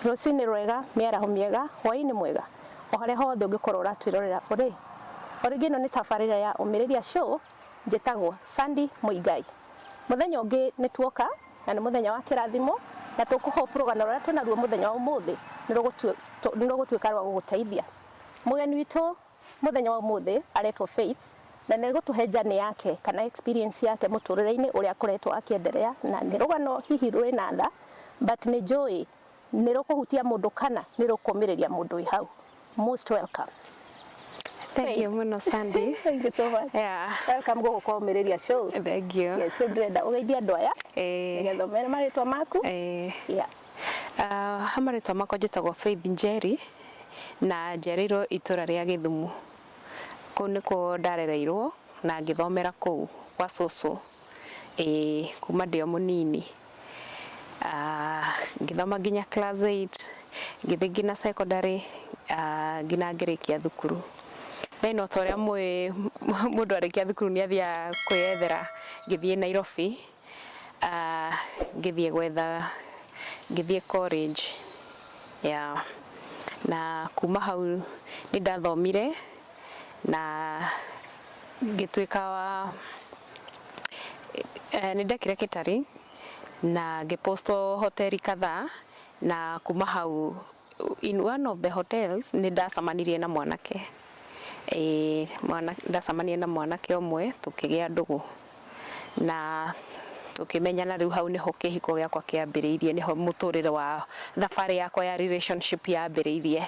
Rũcinĩ rwega, mĩaraho mĩega, hwaĩ-inĩ mwega, o harĩa hothe ũngĩkorwo ũratwĩrorera ũrĩ. O rĩngĩ ĩno nĩ tabarĩra ya Ũmĩrĩria Show, njĩtagwo Sandy Mũigai. Mũthenya ũngĩ nĩ tuoka na nĩ mũthenya wa kĩrathimo na tũkũ hope rũgano rũrĩa twĩnaruo mũthenya wa ũmũthĩ nĩ rũgũtuĩka rwa gũgũteithia. Mũgeni witũ mũthenya wa ũmũthĩ aretwo Faith na nĩ egũtũhe journey yake kana experience yake mũtũrĩre-inĩ ũrĩa akoretwo akĩenderea, na nĩ rũgano hihi rwĩna tha, but nĩ njũĩ nĩ rũkũhutia mũndũ kana nĩ rũkũmĩrĩria mũndũ wĩ hau. Most welcome. Thank you mũno, Sandy. Thank you so much. Welcome gũkũ kwa Ũmĩrĩria Show. Thank you. Yes, rĩu ndĩrenda ũgeithie andũ aya nĩgetha ũmere marĩtwa maku. Yeah. Ha marĩtwa makwa njĩtagwo Faith Njeri na njiarĩirwo itũra rĩa Gĩthumo. Kũu nĩkuo ndarereirwo na ngĩthomera kũu gwa cũcũ, ĩĩ, kuma ndĩ o mũnini. Ngĩthoma nginya class 8, ngĩthiĩ nginya secondary, nginya ngĩrĩkia thukuru. Then o ta ũrĩa mũĩ, mũndũ arĩkia thukuru nĩ athiaga kwĩyethera, ngĩthiĩ Nairobi, ngĩthiĩ gwetha, ngĩthiĩ college, yeah. Na kuma hau nĩ ndathomire na ngĩtuĩka wa, nĩ ndekire catering na ngĩpostwo hoteli kadhaa, na kuma hau in one of the hotels nĩ ndacemanirie na mwanake, ĩĩ, ndacemanirie na mwanake ũmwe, tũkĩgĩa ndũgũ na tũkĩmenyana. Rĩu hau nĩho kĩhiko gĩakwa kĩambĩrĩirie, nĩho mũtũrĩre wa thabarĩ yakwa ya relationship yambĩrĩirie.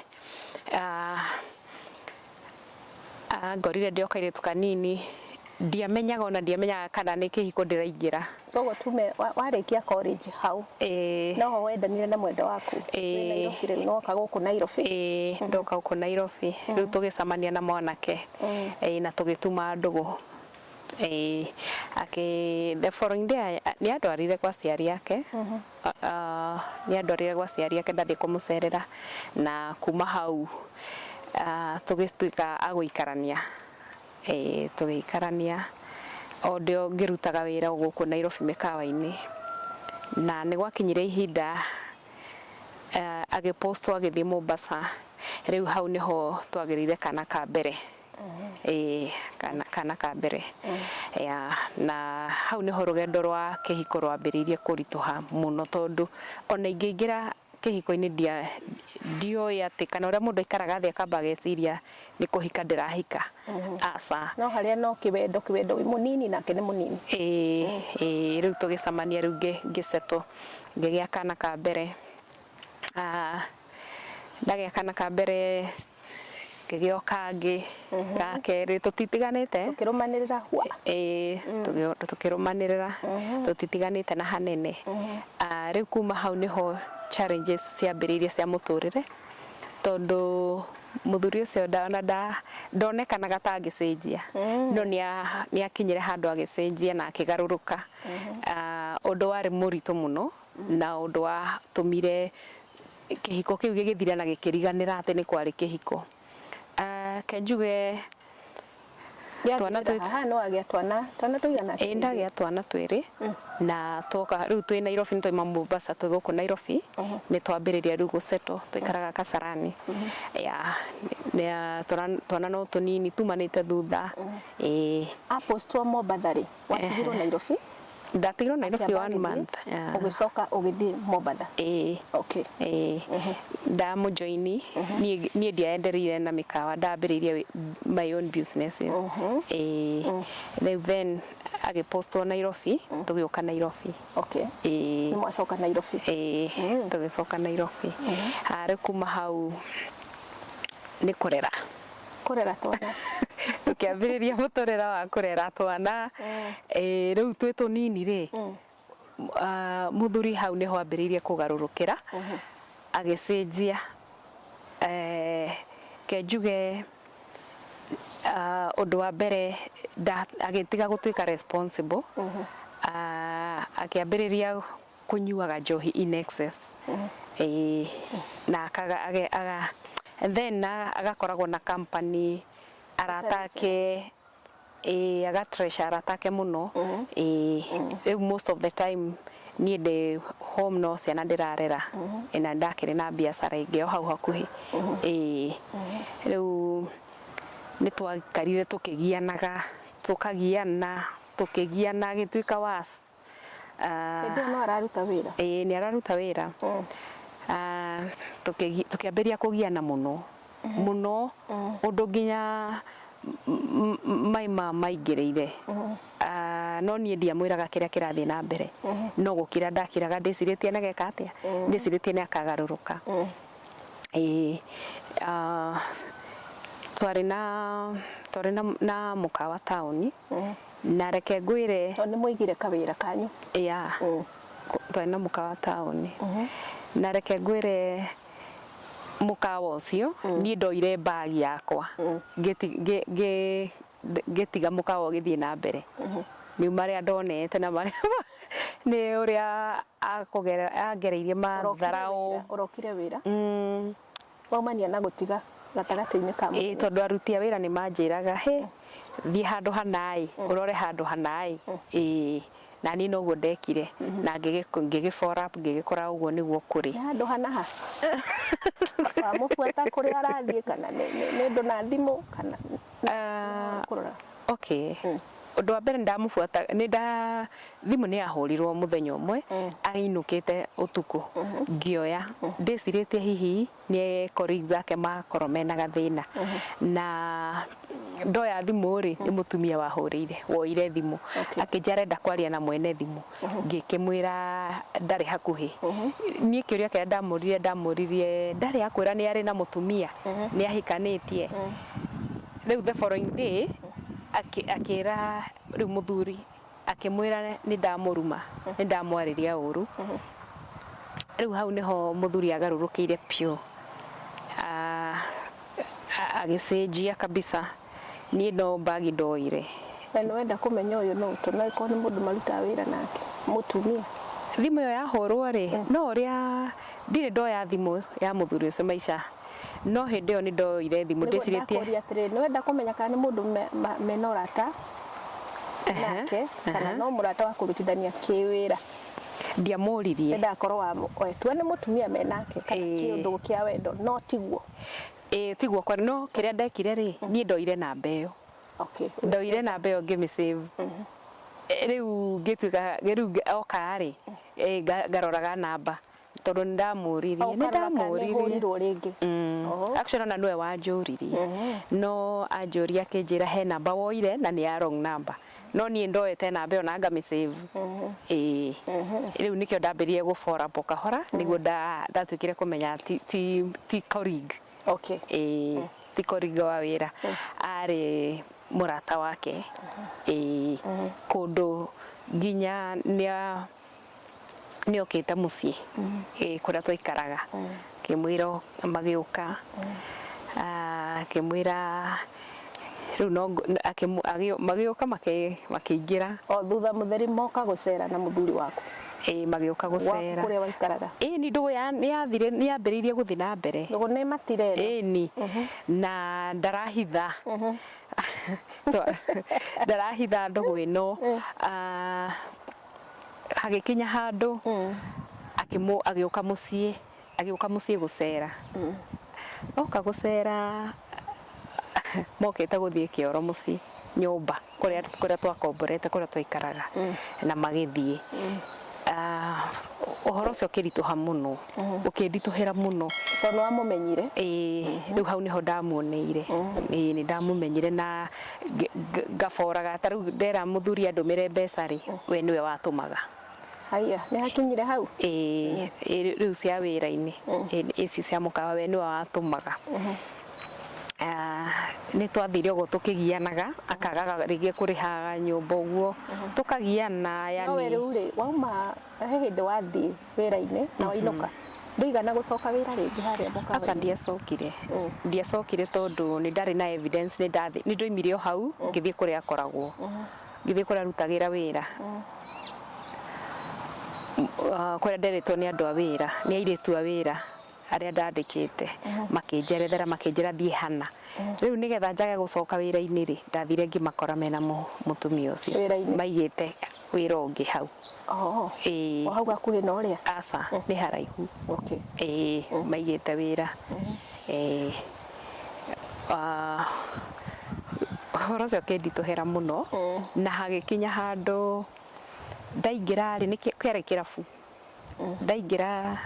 Angorire ndĩ o kairĩtu kanini, ndiamenyaga, ona ndiamenyaga kana nĩ kĩhiko ndĩraingĩra. Koguo tume warĩkia college hau noho wendanire na mwendwa waku wĩ Nairobi, rĩu nwoka gũkũ Nairobi? Ĩĩ, ndoka gũkũ Nairobi rĩu tũgĩcemania na mwanake, ĩĩ, na tũgĩtuma ndũgũ. Ĩĩ, akĩ the following day nĩ andwarire kwa aciari ake, nĩ andwarire gwa aciari ake ndathiĩ kũmũcerera, na kuma hau tũgĩtuĩka a gũikarania. Ĩĩ, tũgĩikarania o ndĩ o ngĩrutaga wĩra o gũkũ Nairobi mĩkawa-inĩ, na nĩ gwakinyire ihinda agĩpostwo agĩthiĩ Mombasa. Rĩu hau nĩho twagĩrĩire kana ka mbere. Ĩĩ, kana ka mbere. Yeah, na hau nĩho rũgendo rwa kĩhiko rwambĩrĩirie kũritũha mũno, tondũ ona ingĩingĩra kĩhiko-inĩ ndioĩ atĩ kana ũrĩa mũndũ aikaraga thĩ akamba ageciria nĩ kũhika ndĩrahika, aca. No harĩa no kĩwendo kĩwendo, wĩ mũnini nake nĩ mũnini. Ĩĩ, rĩu tũgĩcemania, rĩu ngĩsettle, ngĩgĩa kana ka mbere. Ndagĩa kana ka mbere, ngĩgĩa o kangĩ ga kerĩ, tũtitiganĩte. Ũkĩrũmanĩrĩra hua. Ĩĩ, tũkĩrũmanĩrĩra, tũtitiganĩte na hanene. Rĩu kuma hau nĩho challenges ciambĩrĩirie cia mũtũrĩre, tondũ mũthuri ũcio ona ndonekanaga ta angĩcenjia, no nĩ akinyire handũ agĩcenjia na akĩgarũrũka, ũndũ warĩ mũritũ mũno na ũndũ watũmire kĩhiko kĩu gĩgĩthira na gĩkĩriganĩra atĩ nĩ kwarĩ kĩhiko. Ke njuge twana twĩ haha no agĩa twana tũigana? Ĩĩ, ndagĩa twana twĩrĩ na twoka rĩu twĩ Nairobi, nĩ twaima Mombasa, twĩ gũkũ Nairobi nĩ twambĩrĩria rĩu gũsettle, tũikaraga Kasarani. Yeah, twana no tũnini tumanĩte thutha, ĩĩ. Apostwo Mombatha rĩ, watigirwo Nairobi? Ndatigirwo Nairobi one month. Ũgĩcoka ũgĩthiĩ Mombatha? Ĩĩ. Ĩĩ, ndamũjoini. Niĩ ndiaendereire na mĩkawa, ndambĩrĩirie my own businesses. Ĩĩ, rĩu then agĩpostwo Nairobi, tũgĩũka Nairobi. Ĩĩ. Nĩ mwacoka Nairobi? Ĩĩ, tũgĩcoka Nairobi. Rĩu kuma hau nĩ kũrera. Kũrera twana. Tũkĩambĩrĩria mũtũrĩre wa kũrera twana. Ĩĩ, rĩu twĩ tũnini rĩ, mũthuri hau nĩho ambĩrĩirie kũgarũrũkĩra, agĩcenjia. Ke njuge ũndũ wa mbere, agĩtiga gũtuĩka responsible, akĩambĩrĩria kũnyuaga njohi in excess. Ĩĩ, na akaga aga and then agakoragwo na company arata ake, ĩĩ, aga treasure arata ake mũno. Ĩĩ, rĩu most of the time Niĩ ndĩ home no ciana ndĩrarera na ndakĩrĩ na biacara ĩngĩ o hau hakuhĩ. Ĩĩ, rĩu nĩ twaikarire tũkĩgianaga, tũkagiana, tũkĩgiana, agĩtuĩka worse. Hĩndĩ ĩyo no araruta wĩra? Ĩĩ, nĩ araruta wĩra. Tũkĩambĩrĩria kũgiana mũno mũno ũndũ nginya mai ma maingĩrĩire. No niĩ ndiamwĩraga kĩrĩa kĩrathiĩ na mbere, no gũkira ndakiraga ndĩcirĩtie nĩgeka atĩa, ndĩcirĩtie nĩ akagarũrũka. Ĩĩ, twarĩ na mũkawa taũni na reke ngwĩre. Tondũ nĩ mwaigire kawĩra kanyu. Yeah, twarĩ na mũkawa taũni na reke ngwĩre, mũkawa ũcio niĩ ndoire bag yakwa ngĩtiga mũkawa ũgĩthiĩ na mbere nĩ marĩa ndonete na marĩa nĩ ũrĩa angereirie matharaũ. Ũrokire wĩra waumania na gũtiga gatagatĩ-inĩ ka Ĩĩ, mũthenya. Tondũ aruti a wĩra nĩ manjĩraga, "Hĩ, thiĩ handũ hanaĩ, ũrore handũ hanaĩ." Ĩĩ, na niĩ noguo ndekire na ngĩgĩ follow up, ngĩgĩkora ũguo nĩguo kũrĩ. Nĩ handũ hana ha wamũbuata kũrĩa arathiĩ, kana nĩ ũndũ na thimũ, kana kũrora? Okay, ũndũ wa mbere ndamũbuata nĩ nda thimũ nĩ yahũrirwo mũthenya ũmwe ainũkĩte ũtukũ, ngĩoya ndĩcirĩtie hihi nĩ colleagues ake makorwo mena gathĩna, na ndoya thimũ rĩ, nĩ mũtumia wahũrĩire woire thimũ akĩnjĩra arenda kwaria na mwene thimũ. Ngĩkĩmwĩra ndarĩ hakuhĩ. Niĩ kĩũria kĩrĩa ndamũririe, ndarĩ akwĩra nĩ arĩ na mũtumia, nĩ ahikanĩtie? Rĩu the following day akĩra rĩu mũthuri, akĩmwĩra nĩ ndamũruma, nĩ ndamwarĩria ũru. Rĩu hau nĩho mũthuri agarũrũkĩire piũ, agĩcenjia kabisa. Niĩ no bag ndoire. Na nĩ wenda kũmenya ũyũ nũ, tondũ no ĩkorwo nĩ mũndũ marutaga wĩra nake mũtumia. Thimũ ĩyo yahũrwo rĩ, no ũrĩa ndirĩ ndoya thimũ ya mũthuri ũcio maica, no hĩndĩ ĩyo nĩ ndoire thimũ Nĩguo ndĩcirĩtie. Ndakũria atĩrĩrĩ, nĩ wenda kũmenya kana nĩ mũndũ mena ũrata nake, kana no mũrata wa kũrutithania kĩwĩra? Ndiamũririe. Nĩndakorwo wa tua nĩ mũtumia menake kana kĩũndũ kĩa wendo, no tiguo. Ĩĩ, tiguo kwa, no kĩrĩa ndekire rĩ, niĩ ndoire namba ĩyo. Ndoire namba ĩyo ngĩmĩsave. Rĩu ngĩtuĩka rĩu oka rĩ, ngaroraga namba tondũ nĩ ndamũririe, nĩ Ũkarora kana nĩ ndamũririe. hũrirwo rĩngĩ. Actually ona nĩwe wanjũririe, no anjũria akĩnjĩra he namba woire na nĩ ya wrong number, no niĩ ndoete namba ĩyo na ngamĩsave. Ĩĩ, rĩu nĩkĩo ndambĩrĩrie gũ follow up o kahora nĩguo ndatuĩkire kũmenya ti colleague. Ĩĩ, ti colleague wa wĩra, arĩ mũrata wake. Ĩĩ, kũndũ nginya nĩ okĩte mũciĩ, ĩĩ, kũrĩa twaikaraga, ngĩmwĩra magĩũka. Akĩmwĩra rĩu no magĩũka makĩingĩra. O thutha mũtheri moka gũcera na mũthuri waku? Ĩĩ, magĩũka Gwaku gũcera. Kũrĩa waikaraga? Ĩĩ, ni ndũgũ nĩ yathire, nĩ yambĩrĩirie gũthiĩ na mbere. Ndũgũ nĩ matireno? Ĩni, na ndarahitha, ndarahitha ndũgũ ĩno. Hagĩkinya handũ agĩũka mũciĩ, agĩũka mũciĩ gũcera. Oka gũcera, mokĩte gũthiĩ kĩoro mũciĩ nyũmba kũrĩa twakomborete, kũrĩa twaikaraga, na magĩthiĩ. Ũhoro ũcio ũkĩritũha mũno, ũkĩnditũhĩra mũno. Tondũ wamũmenyire? Ĩĩ, rĩu hau nĩho ndamuoneire. Ĩĩ, nĩ ndamũmenyire na ngaboraga ta rĩu ndera mũthuri andũmĩre mbeca rĩ, we nĩwe watũmaga. Haya, nĩ hakinyire hau? Ĩĩ, rĩu cia wĩra-inĩ, ici cia mũkawa, we nĩwe watũmaga. Nĩ twathire ũguo tũkĩgianaga, akagaga rĩngĩ kũrĩha nyũmba ũguo, tũkagiana. No we yani rĩu rĩ, wauma he hĩndĩ wathiĩ wĩra-inĩ na wainũka, ndũigana gũcoka wĩra rĩngĩ harĩa Aca. Mũkawa-inĩ? Ndiacokire. Ndiacokire tondũ nĩ ndarĩ na evidence. Nĩ ndoimire o hau ngĩthiĩ kũrĩa akoragwo, ngĩthiĩ kũrĩa arutagĩra wĩra, kũrĩa nderetwo nĩ andũ a wĩra, nĩ airĩtu a wĩra. Arĩa ndandĩkĩte makĩnjerethera, makĩnjĩra thiĩ hana rĩu nĩgetha njage gũcoka wĩra-inĩ rĩ, ndathire ngĩmakora mena mũtumia ũcio. Wĩra-inĩ? Maigĩte wĩra ũngĩ hau. Oh. Ĩĩ. O hau hakuhĩ na ũrĩa? Aca, nĩ haraihu. Ĩĩ, maigĩte wĩra. Ĩĩ. Ah, ũhoro ũcio ũkĩnditũhĩra mũno na hagĩkinya handũ ndaingĩra rĩ, nĩ kĩarĩ kĩrabu ndaingĩra,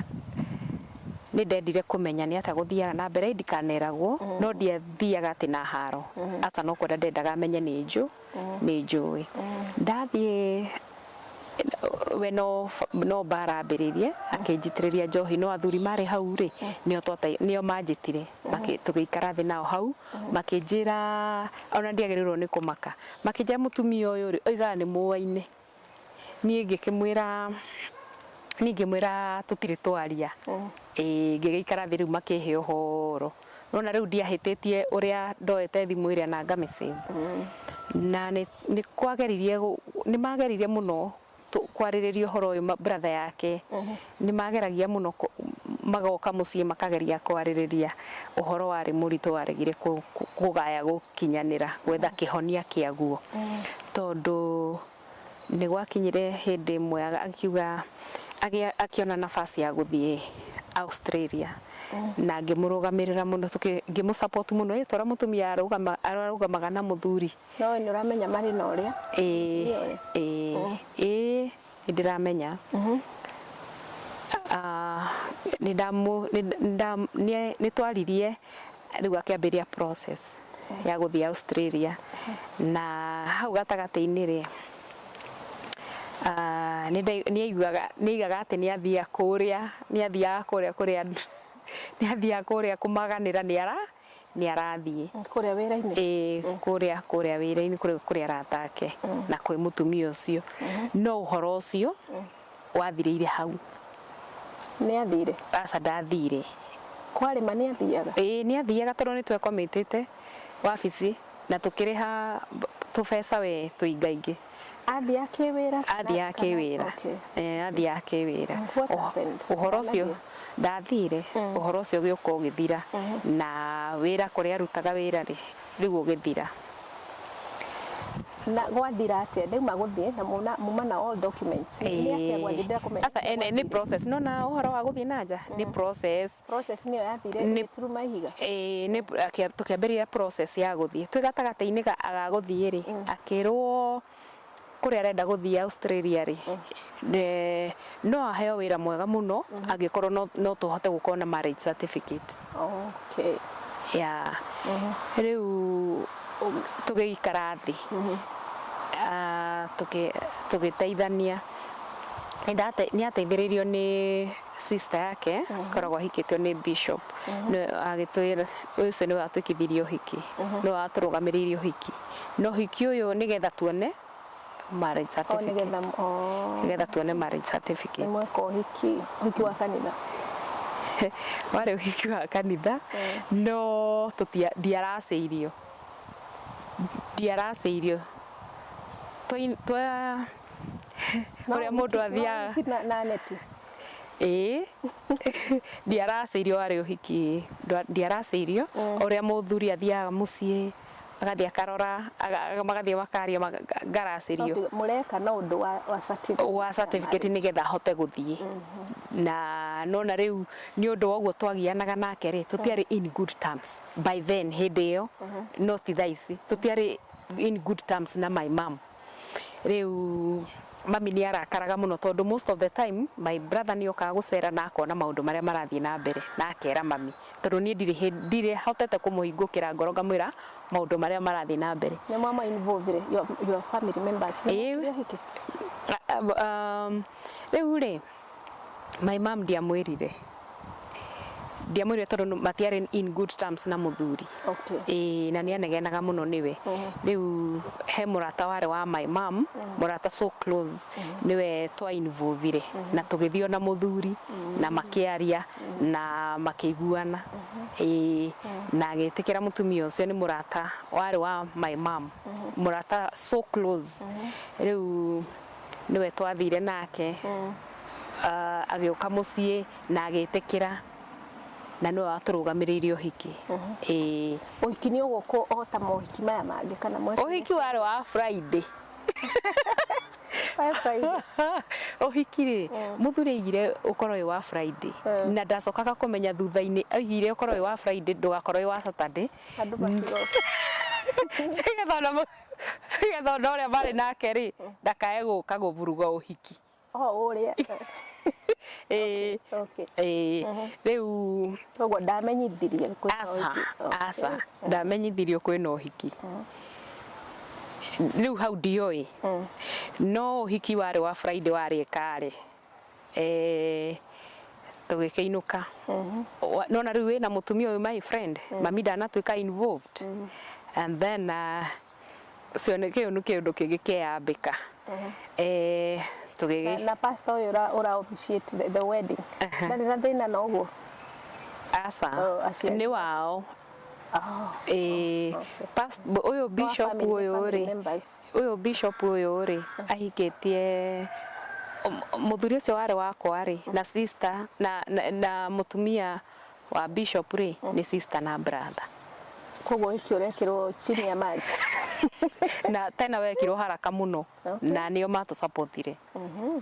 nĩ ndendire kũmenya nĩ atĩa gũthiaga na mbere, ndikaneragwo no ndiathiaga atĩ na haro, aca, no kwenda ndendaga menye nĩ njũĩ ndathiĩ we no mbara ambĩrĩrie akĩnjitĩrĩria njohi, no athuri marĩ hau rĩ, nĩo manjĩtire, tũgĩikara thĩ nao hau, makĩnjĩra ona ndiagĩrĩirwo nĩ kũmaka, makĩnjĩra mũtumia ũyũ rĩ oigaga nĩ mũaine. Niĩ ngĩkĩmwĩra, niĩ ngĩmwĩra tũtirĩ twaria. Ĩĩ, ngĩgĩikara thĩ rĩu makĩhe ũhoro, nona rĩu ndiahĩtĩtie ũrĩa ndoete thimũ ĩrĩa na ngamĩsave, na nĩ kwageririe, nĩ mageririe mũno kwarĩrĩria ũhoro ũyũ, brother yake nĩ mageragia mũno, magoka mũciĩ makageria kwarĩrĩria ũhoro, warĩ mũritũ, waregire kũgaya gũkinyanĩra gwetha kĩhonia kĩaguo, tondũ nĩ gwakinyire hĩndĩ ĩmwe akiuga akĩona nafasi ya gũthiĩ Australia, na ngĩmũrũgamĩrĩra mũno, ngĩmũ support mũno, ĩ twara mũtumia arũgamaga na mũthuri. No we nĩ ũramenya marĩ na ũrĩa? Ĩĩ. Ĩĩ, ĩĩ, nĩ ndĩramenya. Ah, nĩ ndamu nĩ nda- nĩ nĩ twaririe rĩu akĩambĩrĩria process ya gũthiĩ Australia, na hau gatagatĩ-inĩ rĩ, ah, nĩ nĩ aiguaga nĩ aigaga atĩ nĩ athiaga kũrĩa kũrĩa nĩ athiaga kũrĩa kũmaganĩra nĩ arathiĩ. Kũrĩa wĩra-inĩ? Ĩĩ, kũrĩa wĩra-inĩ, kũrĩa arata ake na kwĩ mũtumia ũcio, no ũhoro ũcio wathirĩire hau. Nĩ athire? Aca, ndathire. Kwarĩma nĩ athiaga? Ĩĩ, nĩ athiaga, tondũ nĩ twekomitĩte wabici na tũkĩrĩha tũbeca we tũingaingĩ. Athiaga kĩwĩra? Athiaga kĩwĩra. Eh, athiaga kĩwĩra. What happened? Ũhoro ũcio ndathire, ũhoro ũcio ũgĩũka ũgĩthira na wĩra kũrĩa arutaga wĩra rĩ, rĩu ũgĩthira. Na gwathira atĩa? Ndauma gũthiĩ na muma na all documents, nĩ atĩa gwathire? Ndĩrakũmenya. Aca, ene nĩ process, no na ũhoro wa gũthiĩ na nja nĩ process. Process nĩyo yathire ĩgĩturuma ihiga? Ĩĩ, nĩ tũkĩambĩrĩria process ya gũthiĩ, twĩ gatagatĩ-inĩ ga gũthiĩ rĩ, akĩrwo kũrĩa arenda gũthiĩ Australia rĩ, no aheo wĩra mwega mũno angĩkorwo no tũhote gũkorwo na marriage certificate. Ya rĩu tũgĩikara thĩ, ah, tũgĩteithania. Nĩ ateithĩrĩirio nĩ sister yake koragwo ahikĩtio nĩ bishop, nĩ agĩtwĩra ũcio nĩwe watuĩkithirie ũhiki, nĩwe watũrũgamĩrĩire ũhiki, no ũhiki ũyũ nĩgetha tuone marriage O certificate. Nĩgetha o Nĩgetha tuone marriage certificate. Nĩ mweka ũhiki wa kanitha? Warĩ ũhiki wa kanitha, no tũtia ndiaracĩirio twa No ũrĩa mũndũ no athiaga. Ũhiki na neti? Ĩĩ, ndiaracĩirio, warĩ ũhiki ndiaracĩirio, ũrĩa mũthuri athiaga mũciĩ agathiĩ akarora, magathiĩ makaria, ngaracĩrio. No mũreka na ũndũ wa certificate? Wa certificate, nĩgetha ahote gũthiĩ na nona rĩu nĩ ũndũ wa ũguo twagianaga nake rĩ, tũtiarĩ in good terms by then, hĩndĩ ĩyo, no ti thaa ici, tũtiarĩ in good terms na my mom. Rĩu mami nĩ arakaraga mũno, tondũ most of the time my brother nĩ okaga gũcera na akona maũndũ marĩa marathiĩ na mbere na akera mami, tondũ niĩ ndirĩ hotete kũmũhingũkĩra ngoro ngamwĩra maũndũ marĩa marathiĩ na mbere. Nĩ mwama involve your family members? Nĩ Ĩĩ. mwekire ũhiki? Rĩu rĩ, my mom ndiamwĩrire tondũ matiarĩ in good terms na mũthuri. Ĩĩ, na nĩ anegenaga mũno nĩwe. Rĩu he mũrata warĩ wa my mom, mũrata so close, nĩwe twa involvire na tũgĩthiĩ ona mũthuri na makĩaria na makĩiguana. Ĩĩ, na agĩtĩkĩra mũtumia ũcio nĩ mũrata warĩ wa my mom, mũrata so close. Rĩu nĩwe twathire nake, ah, agĩũka mũciĩ na agĩtĩkĩra. Na nĩwe watũrũgamĩrĩire ũhiki. Ĩĩ. Ũhiki nĩ ũgũkwo o ta mohiki maya mangĩ kana mwekire? Ũhiki warĩ wa Friday. Wa Friday. Ũhiki rĩ, mũthuri aigire ũkorwo wĩ wa Friday, na ndacokaga kũmenya thutha-inĩ aigire ũkorwo wĩ wa Friday, ndũgakorwo wĩ wa Saturday. Andũ matigoka. Nĩgetha ona ũrĩa marĩ nake rĩ, ndakae gũka gũburuga ũhiki. O ũrĩa. Ĩĩ. Ĩĩ, rĩu Koguo ndamenyithirie kwĩna aca. ũhiki. Aca, ndamenyithirio kwĩna ũhiki. Rĩu hau ndioĩ, no ũhiki warĩ wa Friday, warĩ ĩkarĩ tũgĩkĩinũka. Nona rĩu wĩna mũtumia ũyũ, my friend, mami ndanatuĩka involved, and then cio nĩ kĩu nĩ kĩũndũ kĩngĩ kĩeyambĩka. Tũgĩgĩ Na pastor ũyũ ũra officiate the wedding ndarĩ na thĩna na ũguo? Aca. Oh, aciari. Nĩ wao. Oh, Ĩĩ, ũyũ bishop family, ũyũ family rĩ, members. Ũyũ bishop ũyũ rĩ, ahikĩtie mũthuri ũcio warĩ wakwa rĩ, na sister na mũtumia wa bishop rĩ, nĩ sister na brother. Koguo ũhiki ũrekĩrwo chini ya maji. Na tena wekirwo haraka mũno. Na nĩo matũsupportire,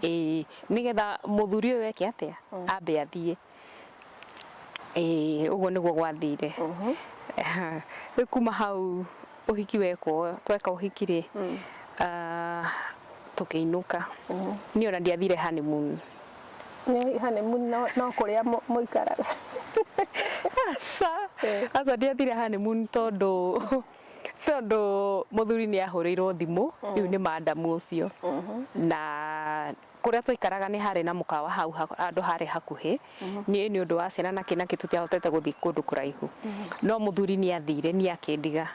ĩĩ, nĩgetha mũthuri ũyũ eke atĩa, ambe athiĩ. Ĩĩ, ũguo nĩguo gwathire. Rĩu kuma hau ũhiki wekwo, tweka ũhiki rĩ, tũkĩinũka. Niĩ ona ndiathire honeymoon. Nĩ honeymoon no kũrĩa mũikaraga. Aca. Aca, ndiathire honeymoon tondũ mũthuri nĩ ahũrĩirwo thimũ rĩu nĩ madamu ũcio, na kũrĩa twaikaraga nĩ harĩ na mũkawa hau handũ harĩ hakuhĩ. Niĩ nĩ ũndũ wa ciana na kĩ na kĩ, tũtiahotete gũthiĩ kũndũ kũraihu, no mũthuri nĩ athire, niĩ akĩndiga.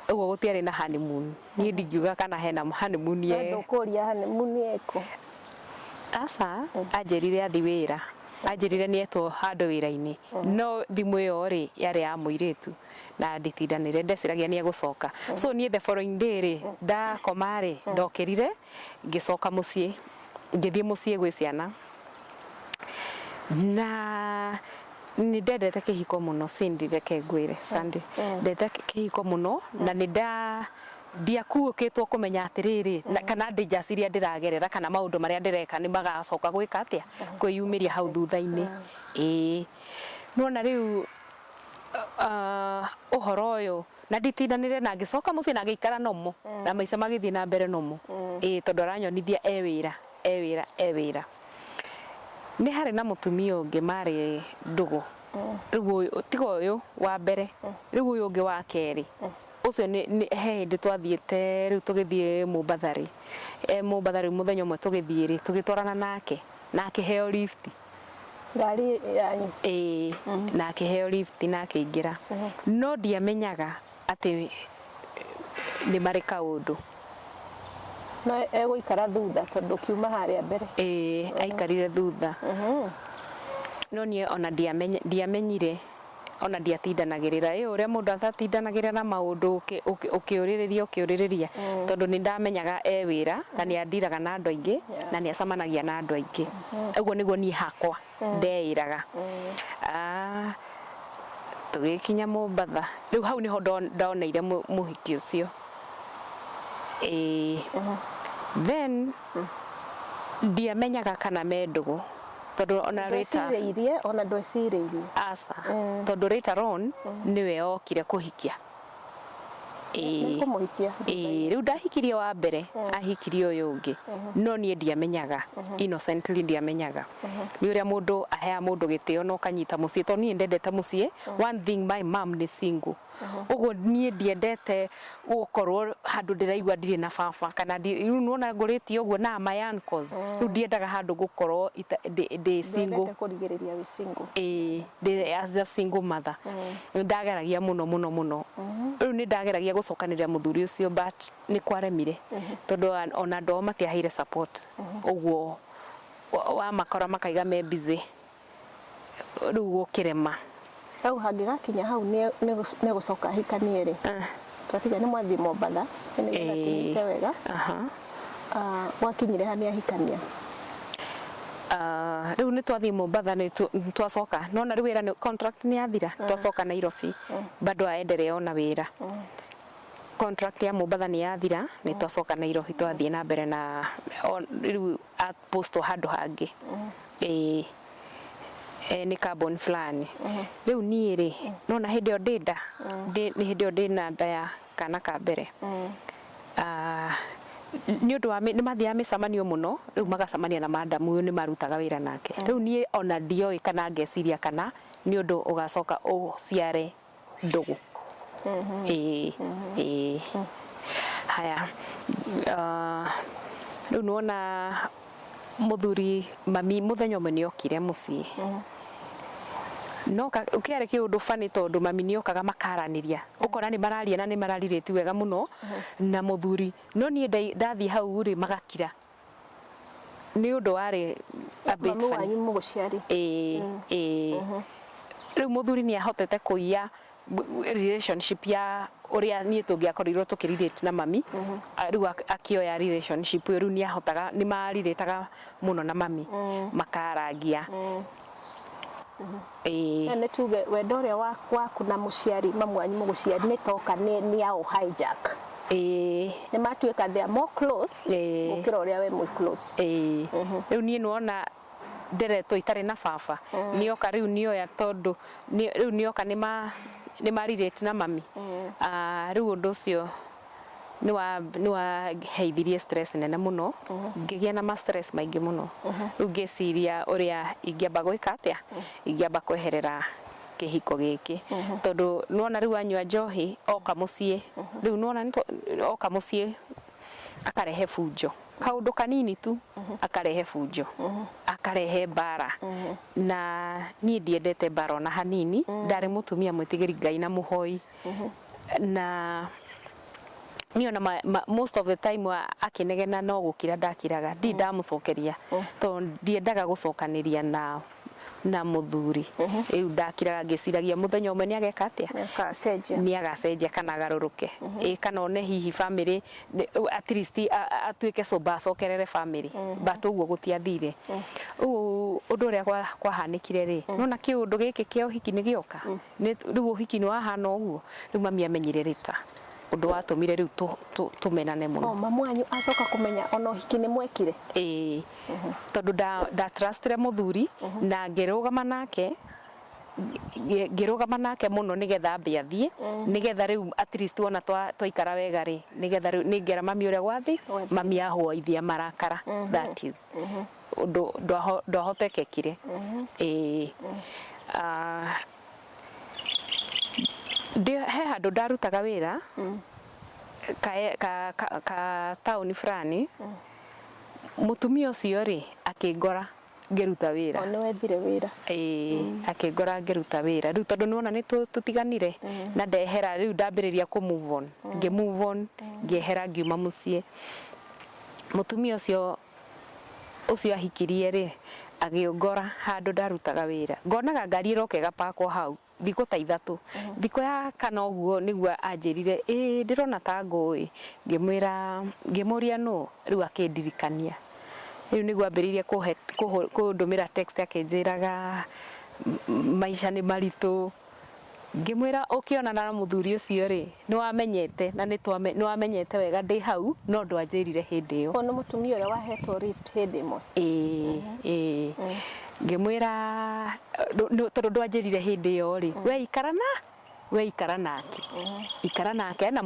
Ũguo gũtiarĩ na honeymoon. Niĩ ndingiuga kana hena honeymoon. No ndũkũria honeymoon ĩkũ? Aca, anjĩrire athi wĩra, anjĩrire nĩ etwo handũ wĩra-inĩ, no thimũ ĩyo rĩ, yarĩ ya mũirĩtu na nditindanĩre, ndeciragia nĩ egũcoka. So niĩ the following day rĩ, ndakoma rĩ, ndokĩrire ngĩcoka mũciĩ, ngĩthiĩ mũciĩ gwĩ ciana, na nĩ ndendete kĩhiko mũno. Cindy, reke ngwĩre, Sandy, ndendete kĩhiko mũno, na nĩ ndiakuũkĩtwo kũmenya atĩrĩrĩ, kana dangers iria ndĩragerera kana maũndũ marĩa ndĩreka nĩ magacoka gwĩka atĩa, kwĩyumĩria hau thutha-inĩ. Ĩĩ, nona rĩu ũhoro ũyũ na nditindanĩre, na ngĩcoka mũciĩ na ngĩikara nomo, na maica magĩthiĩ na mbere nomo. Ĩĩ, tondũ aranyonithia e wĩra, e wĩra, e wĩra. Nĩ harĩ na mũtumia ũngĩ marĩ ndũgũ. Rĩu ũyũ tiga ũyũ wa mbere, rĩu ũyũ ũngĩ wa kerĩ, ũcio nĩ he hĩndĩ twathiĩte rĩu, tũgĩthiĩ Mombatha rĩ, e Mombatha rĩu, mũthenya ũmwe tũgĩthiĩ rĩ, tũgĩtwarana nake na akĩheo lift. Ngari yanyu? Ĩĩ, na akĩheo lift na akĩingĩra, no ndiamenyaga atĩ nĩ marĩ kaũndũ. No egũikara thutha tondũ kiuma harĩa mbere? Ĩĩ, aikarire thutha, no niĩ ona ndiamenyire, ona ndiatindanagĩrĩra. Ĩ ũrĩa mũndũ atatindanagĩrĩra na maũndũ, ũkĩũrĩrĩria ũkĩũrĩrĩria, tondũ nĩ ndamenyaga e wĩra na nĩ andiraga na andũ aingĩ na nĩ acemanagia na andũ aingĩ. Ũguo nĩguo niĩ hakwa ndeĩraga. Ah, tũgĩkinya Mombatha rĩu, hau nĩho ndoneire mũhiki ũcio. Ĩĩ, then ndiamenyaga kana me ndũgũ, tondũ ona later Ndwecirĩirie, ona ndwecirĩirie? Aca, tondũ later on nĩwe okire kũhikia. Nĩ kũmũhikia? Ĩĩ, rĩu ndahikirie wa mbere, ahikirie ũyũ ũngĩ, no niĩ ndiamenyaga, innocently ndiamenyaga. Nĩ ũrĩa mũndũ aheaga mũndũ gĩtĩo na ũkanyita mũciĩ, tondũ niĩ ndendete mũciĩ. One thing, my mom nĩ single, ũguo niĩ ndiendete gũkorwo handũ ndĩraigua ndirĩ na baba kana rĩu nĩwona ngũrĩtie ũguo na my uncles. Rĩu ndiendaga handũ gũkorwo ndĩ single. Ndwendete kũrigĩrĩria wĩ single? Ĩĩ, ndĩ as a single mother nĩ ndageragia mũno mũno mũno. Rĩu nĩ ndageragia gũcokanĩrĩra mũthuri ũcio, but nĩ kwaremire, tondũ ona andũ ao matiaheire support. Ũguo wamakora makaiga me busy, rĩu gũkĩrema. Hau hangĩgakinya hau nĩ gũcoka ahikanie rĩ, twatiga nĩ mwathiĩ Mombatha nĩgetha tũnyite wega. Ah, gwakinyire ha nĩ ahikania? Rĩu nĩ twathiĩ Mombatha, nĩ twacoka nona rĩu wĩra contract nĩ yathira, twacoka Nairobi bado aendelea ona wĩra. Contract ya Mombatha nĩ yathira, nĩ twacoka Nairobi, twathiĩ na mbere na rĩu apostwo handũ hangĩ, ĩĩ, nĩ carbon fulani. Rĩu niĩ rĩ, nona hĩndĩ ĩyo ndĩ nda, nĩ hĩndĩ ĩyo ndĩ na nda ya kana ka mbere. Nĩ ũndũ wa nĩ mathiaga mĩcemanio mũno, rĩu magacemania na madamu ũyũ nĩ marutaga wĩra nake. Rĩu niĩ ona ndioĩ kana ngeciria kana nĩ ũndũ ũgacoka ũciare ndũgũ. Ĩĩ, ĩĩ. Haya, rĩu nĩwona mũthuri mami mũthenya ũmwe nĩ okire mũciĩ, no kĩarĩ kĩũndũ funny tondũ mami nĩ okaga makaranĩria, ũkona nĩ mararia na nĩ mararĩrĩti wega mũno na mũthuri, no niĩ ndathiĩ hau rĩ, magakira. Nĩ ũndũ warĩ a bit Mami funny. Wanyu mũgũciari? Ĩĩ, ĩĩ. Rĩu mũthuri nĩ ahotete kũiya relationship ya ũrĩa niĩ tũngĩakorirwo tũkĩrelate na mami. Rĩu akĩoya relationship ĩyo, rĩu nĩ ahotaga, nĩ marirĩtaga mũno na mami, makarangia, ĩĩ. Na nĩ tuge wendo ũrĩa waku na mũciari, mamu wanyu mũgũciari, nĩ toka nĩ ao hijack. Nĩ matuĩka they are more close gũkĩra ũrĩa we mwĩ close. Ĩĩ, rĩu niĩ nĩwona nderetwo itarĩ na baba, nĩoka rĩu nĩoya, tondũ rĩu nĩoka nĩ ma relate na mami. Rĩu ũndũ ũcio nĩ waheithirie stress nene mũno, ngĩgĩa na ma stress maingĩ mũno. Rĩu ngĩciria ũrĩa ingĩamba gwĩka, atĩa ingĩamba kweherera kĩhiko gĩkĩ, tondũ nĩwona rĩu anyua njohi oka mũciĩ, rĩu nĩwona oka mũciĩ akarehe bunjo, kaũndũ kanini tu akarehe bunjo, akarehe mbara, na niĩ ndiendete mbara ona hanini. Ndarĩ mũtumia mwĩtigĩri Ngai na mũhoi, na niĩ ona most of the time akĩnegena no gũkira ndakiraga, ndi ndamũcokeria, tondũ ndiendaga gũcokanĩria na mũthuri. Rĩu ndakiraga ngĩciragia mũthenya ũmwe nĩ ageka atĩa? Nĩakacenjia. Nĩ agacenjia kana agarũrũke, ĩ, kana one hihi family at least atuĩke sober, acokerere family, but ũguo gũtiathire. Rĩu ũndũ ũrĩa kwahanĩkire rĩ, nona kĩũndũ gĩkĩ kĩa ũhiki nĩ gĩoka. Rĩu ũhiki nĩ wahana ũguo, rĩu mami amenyire rĩta ũndũ watũmire rĩu tũmenane mũno. O mamu wanyu acoka kũmenya ona ũhiki nĩ mwekire? Ĩĩ, tondũ nda trustire mũthuri na ngĩrũgama nake, ngĩrũgama nake mũno nĩgetha ambe athiĩ, nĩgetha rĩu at least wona twaikara wega rĩ, nĩgetha rĩu nĩngera mami ũrĩa gwathi. Gwathi. Mami ahũaithia marakara, that is ũndũ ndwahotekekire. Ĩĩ. He handũ ndarutaga wĩra ka taũni fulani. Mũtumia ũcio rĩ, akĩngora ngĩruta wĩra. O nĩ wethire wĩra? Ĩĩ, akĩngora ngĩruta wĩra. Rĩu tondũ nĩwona nĩ tũtiganire na ndehera, rĩu ndambĩrĩria kũ move on, ngĩ move on, ngĩehera, ngiuma mũciĩ. Mũtumia ũcio ahikirie rĩ, agĩũngora handũ ndarutaga wĩra, ngonaga ngari ĩroka ĩgapakwo hau thikũ ta 3. Thikũ ya kana ũguo nĩguo anjĩrire, "Ĩĩ, ndĩrona ta ngũĩ." Ngĩmwĩra, ngĩmũria nũ, rĩu akĩndirikania. Rĩu nĩguo ambĩrĩirie kũhe kũndũmĩra text akĩnjĩraga maica nĩ maritũ. Ngĩmwĩra, "Ũkĩonana na mũthuri ũcio rĩ, nĩ wamenyete na nĩ wamenyete wega ndĩ hau, no ndwanjĩrire hĩndĩ ĩyo." O nĩ mũtumia ũrĩa wahetwo lift hĩndĩ ĩmwe? Ĩĩ, ĩĩ. Ngĩmwĩra, "Tondũ ndwanjĩrire hĩndĩ ĩyo rĩ, we ikara na we ikara nake, ikara nake na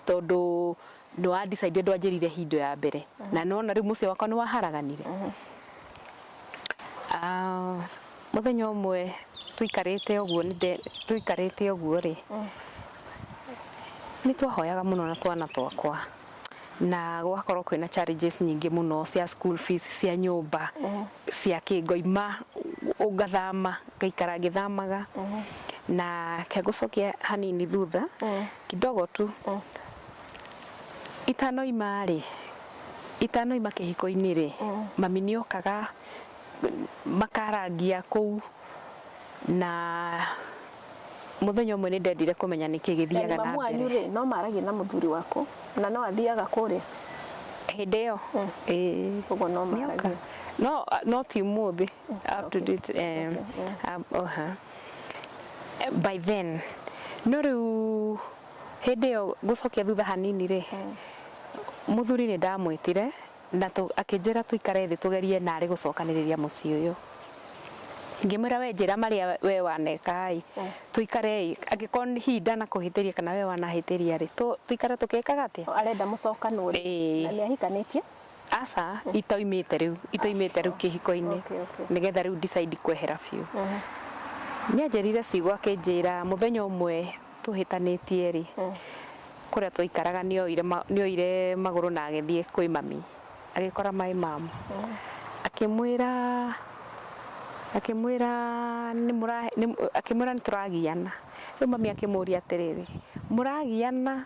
tondũ nĩ wa decide, ndwanjĩrire hingo ya mbere na nona rĩu mũciĩ wakwa nĩ waharaganire." Mũthenya ũmwe tũikarĩte ũguo, tũikarĩte ũguo rĩ, nĩ twahoyaga mũno na twana twakwa, na gũgakorwo kwĩna challenges nyingĩ mũno cia school fees, cia nyũmba, cia kĩ. Ngoima ngathama, ngaikara ngĩthamaga. Na kengũcokia hanini thutha kidogo tu, itanoima rĩ, itanoima kĩhiko-inĩ rĩ, mami nĩ okaga makarangia kũu, na mũthenya ũmwe nĩ ndendire kũmenya nĩkĩ gĩthiaga na mamu wanyu mbere. Rĩ, no maragia na mũthuri waku na no athiaga kũrĩa? Hĩndĩ ĩyo, ĩĩ. Ũguo no Nĩoka. Maragia. No, not ũmũthĩ up to date. By then, no rĩu hĩndĩ ĩyo, ngũcokia thutha hanini rĩ, mũthuri nĩ ndamwĩtire na akĩnjĩra tũikare thĩ tũgerie narĩ gũcokanĩrĩria mũciĩ ũyũ. Ngĩmwĩra, "We njĩra marĩa we waneka ĩ, tũikare ĩ, angĩkorwo hihi ndanakũhĩtĩria kana we wanahĩtĩria rĩ, tũikare tũkĩkaga atĩa?" Arenda mũcokanwo rĩ? Ĩĩ. Na nĩ ahikanĩtie? Aca, itoimĩte rĩu kĩhiko-inĩ. Nĩgetha rĩu decide kwehera biũ. Nĩ anjĩrire ciugo, akĩnjĩra mũthenya ũmwe tũhĩtanĩtie rĩ, kũrĩa twaikaraga, nĩoire magũrũ na agĩthiĩ kwĩ mami, agĩkora my mom, akĩmwĩra akĩmwĩra nĩ tũragiana. Rĩu mami akĩmũria atĩrĩrĩ, "Mũragiana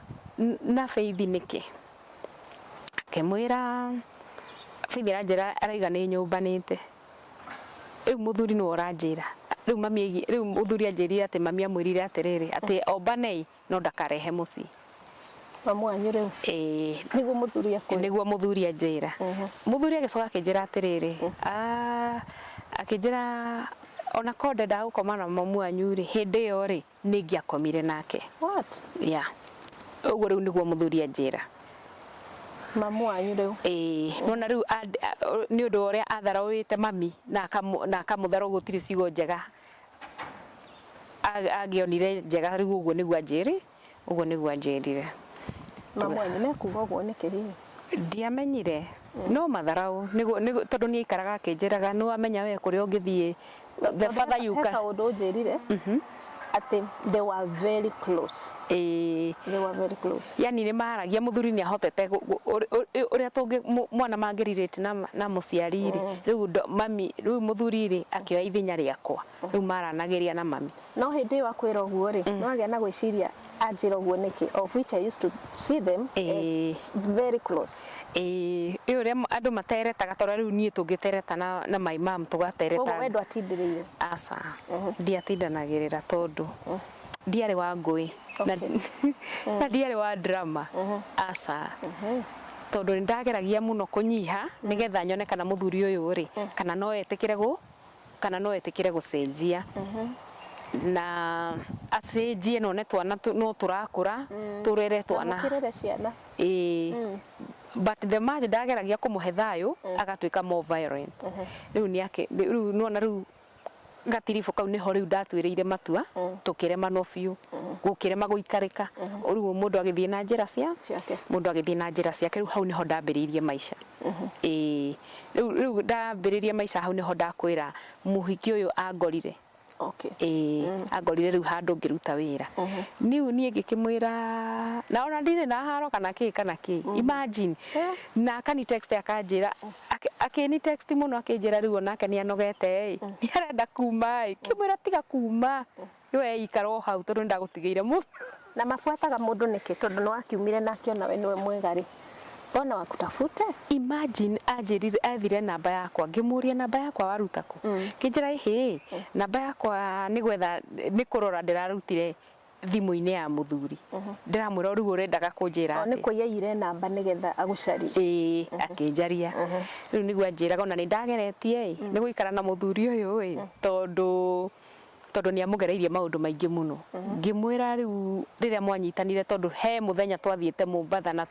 na Faith nĩkĩ?" Akĩmwĩra, "Faith aranjĩra araiga nĩ nyũmbanĩte." Rĩu mũthuri nĩwe ũranjĩra rĩu mami rĩu mũthuri anjĩrire atĩ mami amwĩrire atĩrĩrĩ, atĩ ombanei no ndakarehe mũciĩ. Mamu wanyu rĩu? Ĩĩ. Nĩguo mũthuri akwĩra? Nĩguo mũthuri anjĩra. Mũthuri agĩcoka akĩnjĩra atĩrĩrĩ, akĩnjĩra ona korwo ndendaga gũkoma na mamu wanyu rĩ, hĩndĩ ĩyo rĩ, nĩ ingĩakomire nake. What? Yeah, ũguo rĩu nĩguo mũthuri anjĩra. Mamu wanyu rĩu? Ĩĩ, nona rĩu nĩ ũndũ wa ũrĩa atharaũĩte mami na akamũthara, gũtirĩ ciugo njega angĩonire njega. Rĩu ũguo nĩguo anjĩri, ũguo nĩguo anjĩrire. Mamu wanyu mekuga ũguo nĩkĩ hihi? Ndiamenyire, no matharaũ nĩguo, tondũ nĩ aikaraga akĩnjĩraga, "Nĩ wamenya we kũrĩa ũngĩthiĩ, the father you He can." kaũndũ ũnjĩrire atĩ they were very close. Ĩĩ. They were very close. Yani nĩ maragia, mũthuri nĩ ahotete ũrĩa tũngĩ mwana mangĩ na mũciari rĩ, rĩu mami, rĩu mũthuri rĩ, akĩoya ithenya rĩakwa, rĩu maranagĩria na mami. No hĩndĩ ĩyo akwĩra ũguo rĩ, nĩ wagĩa na gwĩciria, anjĩra ũguo nĩkĩ, of which I used to see them as very close? Ĩĩ, ĩ ũrĩa andũ materetaga, tondũ rĩu niĩ tũngĩtereta na my mom tũgatereta. Koguo we ndwatindĩrĩire? Aca, ndiatindanagĩrĩra tondũ ndiarĩ wa ngũĩ na ndiarĩ wa drama, aca, tondũ nĩ ndageragia mũno kũnyiha nĩgetha nyone kana mũthuri ũyũ rĩ, kana no etĩkĩre gũcenjia na acenjie, none twana no tũrakũra, tũrere twana. Mũkĩrere ciana. Ĩĩ, but the much ndageragia kũmũhe thayũ, agatuĩka more violent. Rĩu nĩ ake rĩu nona rĩu gatiribũ kau nĩho rĩu ndatuĩrĩire matua, tũkĩremanwo biũ, gũkĩrema gũikarĩka, rĩu mũndũ agĩthiĩ na njĩra cia ciake. Mũndũ agĩthiĩ na njĩra ciake. Rĩu hau nĩho ndambĩrĩirie maica. Ĩĩ, rĩu ndambĩrĩria maica, hau nĩho ndakwĩra mũhiki ũyũ angorire. Ĩĩ, angorire rĩu handũ ngĩruta wĩra. Niu niĩ ngĩkĩmwĩra na ona ndirĩ na haro kana kĩ kana kĩ, imagine, na akani text akanjĩra, akĩni text mũno, akĩnjĩra rĩu onake nĩ anogete ĩ, nĩ arenda kuma ĩ. Kĩmwĩra, "Tiga kuma we, ikara o hau tondũ nĩndagũtigĩire mũ." Na mabuataga mũndũ nĩkĩ? Tondũ nĩ wakiumire na akĩona we nĩwe mwega rĩ, mbona wakutafute? Imagine, anjĩrire ethire namba yakwa. Ngĩmũria, "Namba yakwa waruta kũ?" Kĩnjĩra, "Ĩhĩ, namba yakwa nĩ gwetha, nĩ kũrora ndĩrarutire thimũ-inĩ ya mũthuri." Ndĩramwĩra, "Rĩu ũrendaga kũnjĩra O nĩ atĩa?" kũiyaire namba nĩgetha agũcarie? Ĩĩ, akĩnjaria. Rĩu nĩguo anjĩraga ona nĩ ndageretie ĩ nĩ gũikara na mũthuri ũyũ ĩ, tondũ nĩ amũgereirie maũndũ maingĩ mũno. Ngĩmwĩra, "Rĩu rĩrĩa mwanyitanire, tondũ he mũthenya twathiĩte Mombatha na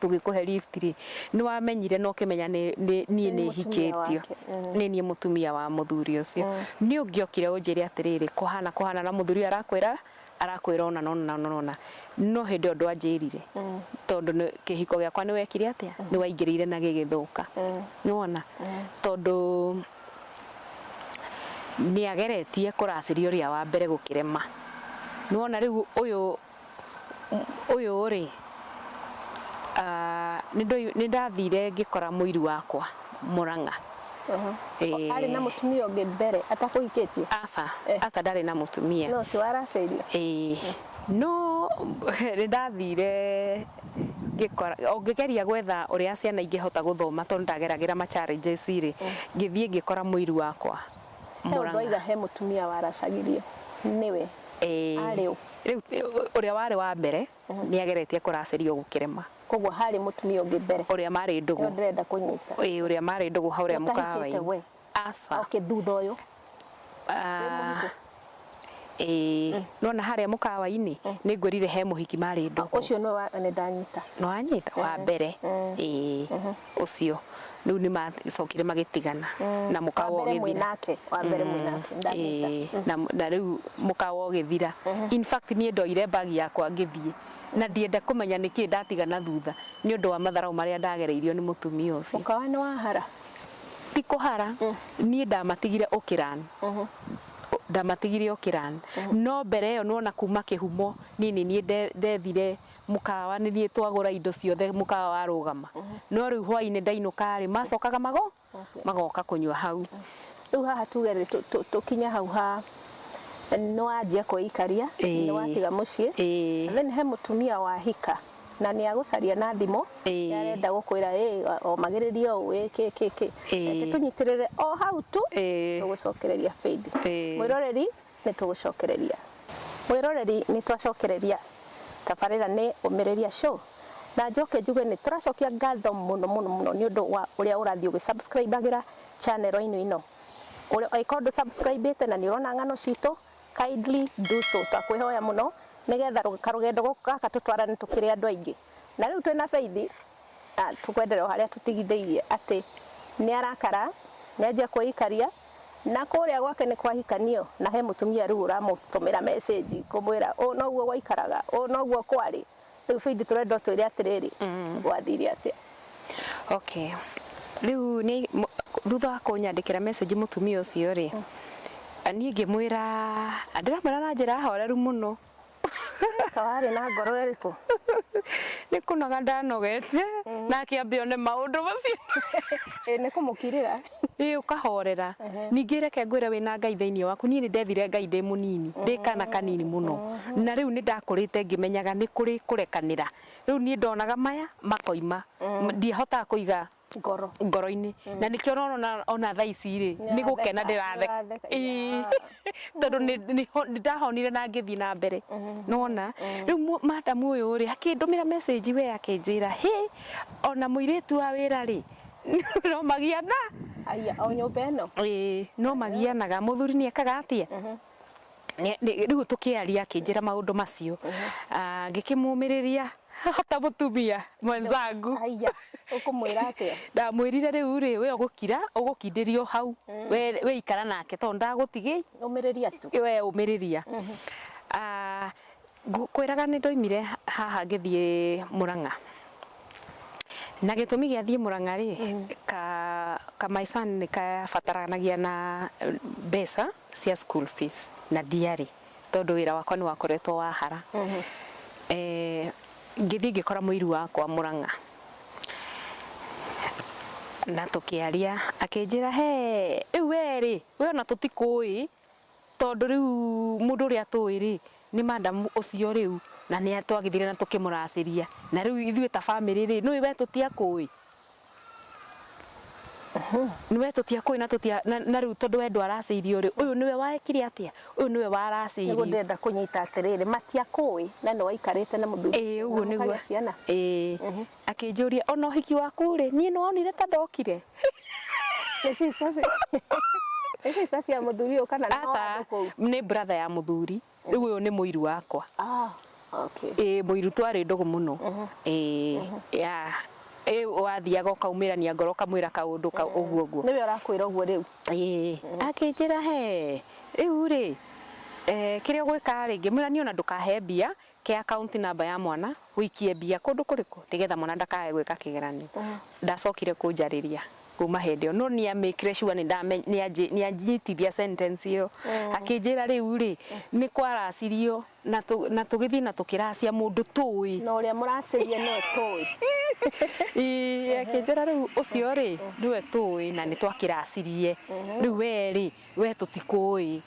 tũgĩkũhe lift rĩ, nĩ wamenyire na ũkĩmenya niĩ Nĩ nĩ mũtumia hikĩtio wake. Nĩ niĩ mũtumia wa mũthuri ũcio. Nĩ ũngĩokire ũnjĩre atĩrĩrĩ, kũhana kũhana na mũthuri ũyũ arakwĩra ona nona nona nona, no hĩndĩ ĩyo ndwanjĩrire, tondũ kĩhiko gĩakwa nĩ wekire atĩa, nĩ waingĩrĩire na gĩgĩthũka." Nĩwona, tondũ nĩ ageretie kũracĩria ũrĩa wa mbere gũkĩrema. Nĩwona rĩu ũyũ rĩ, nĩ ndathire ngĩkora mũiru wakwa Murang'a. Ĩĩ. Arĩ na mũtumia ũngĩ mbere atakũhikĩtie? Aca. Eh. Aca, ndarĩ na mũtumia. No ũcio waracĩirio? Ĩĩ, no nĩ ndathire ngĩkora o ngĩgeria gwetha ũrĩa ciana ingĩhota gũthoma, tondũ ndageragĩra ma challenges rĩ, ngĩthiĩ ngĩkora mũiru wakwa He ũndũ Murang'a. waiga he mũtumia waracagirio nĩwe? Ĩĩ. Arĩ ũ? Rĩu ũrĩa warĩ wa mbere nĩ ageretie kũracĩrio gũkĩrema. Koguo harĩ mũtumia ũngĩ mbere. Ũrĩa marĩ Nĩyo ndũgũ. Ndĩrenda kũnyita. Ĩĩ, ũrĩa marĩ ndũgũ haurĩa Mũtahikĩte mũkawa-inĩ. We? Aca. Okay, thutha ũyũ. Ah, ĩĩ, nona harĩa mũkawa-inĩ nĩ ngwĩrire he mũhiki marĩ ndũgũ. Ũcio nĩwe wa nĩ ndanyita. Nĩwanyita wa mbere? Ĩĩ, ũcio rĩu nĩ macokire magĩtigana na mũkawa Wa mbere mwĩ ũgĩthira. Nake, wa mbere mwĩ nake, ndanyita. Ĩĩ, na rĩu mũkawa ũgĩthira. In fact, niĩ ndoire bagi yakwa ngĩthiĩ na ndienda kũmenya nĩkĩ ndatigana thutha nĩ ũndũ wa matharau marĩa ndagereirio nĩ mũtumia ũcio. Mũkawa nĩ wahara? Ti kũhara, niĩ ndamatigire ũkĩran, ndamatigire ũkĩran, no mbere ĩyo nĩwona kuma kĩhumo niĩ nĩ niĩ ndethire mũkawa, nĩ niĩ twagũra indo ciothe, mũkawa warũgama, no rĩu hwainĩ ndainũka rĩ, macokaga mago magoka kũnyua hau. Rĩu haha tuge rĩ, tũkinye hau ha nĩ wanjia kwĩikaria, nĩ watiga mũciĩ. Then he mũtumia wahika na nĩ agũcaria na thimũ, nĩ arenda gũkwĩra ĩ omagĩrĩrie ũũ, ĩ kĩ kĩ kĩ. Reke tũnyitĩrĩre o hau tu, tũgũcokereria Faith. Mwĩroreri, nĩ tũgũcokereria. Mwĩroreri, nĩ twacokereria. Tabarĩra nĩ Ũmĩrĩria Show, na njoke njuge nĩ tũracokia ngatho mũno mũno mũno nĩ ũndũ wa ũrĩa ũrathiĩ ũgĩ-subscribe-agĩra channel-inĩ ĩno. Ũrĩa angĩkorwo ndũ subscribe-ĩte na nĩ ũrona ng'ano citũ, kindly do so. Twakwĩhoya mũno nĩgetha karũgendo gaka tũtwarane tũkĩrĩ andũ aingĩ. Na rĩu twĩna Faith, tũkwenderera o harĩa tũtigithĩirie atĩ nĩ arakara, nĩ anjia kwĩikaria, na kũrĩa gwake nĩ kwahikanio na he mũtumia rĩu ũramũtũmĩra message kũmwĩra ũũ noguo gwaikaraga, ũũ noguo kwarĩ. Rĩu Faith, tũrenda ũtwĩre atĩrĩrĩ, gwathire atĩa? Okay, rĩu nĩ thutha wa kũnyandĩkĩra message mũtumia ũcio rĩ, niĩ ngĩmwĩra, ndĩramwĩra na njĩra horeru mũno. Kawarĩ na ngoro ĩrĩkũ? Nĩ kũnoga ndanogete na akĩambe one maũndũ macio. Ĩ nĩ kũmũkirĩra. Ĩ, ũkahorera. Ningĩ reke ngwĩre, wĩna Ngai thĩinĩ waku, niĩ nĩ ndethire Ngai ndĩ mũnini, ndĩ kana kanini mũno, na rĩu nĩ ndakũrĩte ngĩmenyaga nĩ kũrĩ kũrekanĩra. Rĩu niĩ ndonaga maya makoima, ndiahotaga kũiga ngoro ngoro-inĩ, na nĩkĩo ũrona ona thaa ici rĩ, nĩ gũkena ndĩratheka. Nĩũratheka. Ĩĩ, tondũ nĩ ndahonire na ngĩthiĩ na mbere. Nona rĩu madam ũyũ rĩ, akĩndũmĩra message we, akĩnjĩra hĩ, ona mũirĩtu wa wĩra rĩ, no magiana. Aya, o nyũmba ĩno? Ĩĩ, no magianaga. Mũthuri nĩ ekaga atĩa? Rĩu tũkĩaria, akĩnjĩra maũndũ macio. Ah, ngĩkĩmũmĩrĩria hata mũtumia mwenzangu. Aya, ũkũmwĩra atĩa? Ndamwĩrire rĩu rĩ, we ũgũkira, ũgũkindĩrio hau, we ikara nake tondũ ndagũtigĩ. Ũmĩrĩria tu. We ũmĩrĩria. Ah, kwĩraga nĩ ndoimire haha ngĩthiĩ Murang'a, na gĩtũmi gĩa thiĩ Murang'a rĩ, ka my son nĩ kabataranagia na mbeca cia school fees na ndiarĩ, tondũ wĩra wakwa nĩ wakoretwo wahara. Ngĩthiĩ ngĩkora mũiru wakwa Murang'a na tũkĩaria, akĩnjĩra he rĩu we rĩ, we ona tũtikũĩ, tondũ rĩu mũndũ ũrĩa tũĩ rĩ, nĩ madam ũcio rĩu, na nĩ twagĩthire na tũkĩmũracĩria, na rĩu ithuĩ ta family rĩ, nĩũĩ we tũtiakũĩ, nĩwe tũtiakũĩ na tũtia na rĩu tondũ we ndwaracĩirio rĩ, ũyũ nĩwe waekire atĩa, ũyũ nĩwe Nĩguo waracĩirio. Ndĩrenda kũnyita atĩrĩrĩ, matiakũĩ na nĩ waikarĩte na mũthuri Ĩĩ, ũguo na nĩguo. mũkagĩa ciana? Ĩĩ, akĩnjũria ona ũhiki waku rĩ, niĩ nĩwonire ta ndokire. Nĩ sister cia mũthuri ũyũ kana nĩ Aca, andũ kũu? Nĩ brother ya mũthuri. Rĩu ũyũ nĩ mũiru wakwa. Ah, okay. Ĩĩ, mũiru, twarĩ ndũgũ mũno. Ĩĩ, ya ĩĩ, wathiaga ũkaumĩrania ngoro, ũkamwĩra kaũndũ ka ũguo ũguo. Nĩwe ũrakwĩra ũguo rĩu? Ĩĩ, akĩnjĩra he rĩu rĩ, kĩrĩa ũgwĩka rĩ, ngĩmwĩra niĩ ona ndũkahe mbia, ke account number ya mwana ũikie mbia kũndũ kũrĩkũ nĩgetha mwana ndakae gwĩka kĩgeranio. Ndacokire kũnjarĩria kuma hĩndĩ ĩyo, no nĩ amĩkire sure nĩ anyitithia sentence ĩyo, akĩnjĩra rĩu rĩ, nĩ kwaracirio na tũgĩthiĩ na tũkĩracia mũndũ tũĩ. Na ũrĩa mũracĩria nĩwe tũĩ? Ĩĩ, akĩnjĩra rĩu ũcio rĩ, nĩwe tũĩ na nĩ twakĩracirie, rĩu we rĩ, we tũtikũĩ.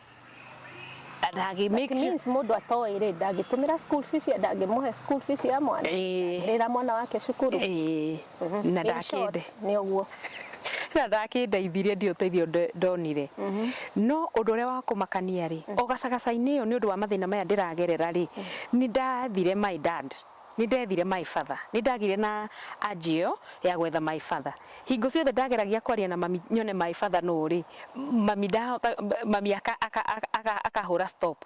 Na agĩ That make sure means mũndũ atoĩ rĩ, ndangĩtũmĩra school fees, ndangĩmũhe school fees ya mwana, ndangĩrĩra mwana wake cukuru. Ĩĩ, na In short, ndakĩnde nĩ ũguo. Na ndakĩndeithirie, ndio ũteithio ndonire. No ũndũ ũrĩa wa kũmakania rĩ, o gacagaca-inĩ ĩyo, nĩ ũndũ wa mathĩna maya ndĩragerera rĩ, nĩ ndathire my dad. Nĩ ndethire my father, nĩ ndagire na anjĩ ĩyo ya gwetha my father. Hingo ciothe ndageragia kwaria na mami nyone my father nũ rĩ, mami ndahota, mami akahũra stop.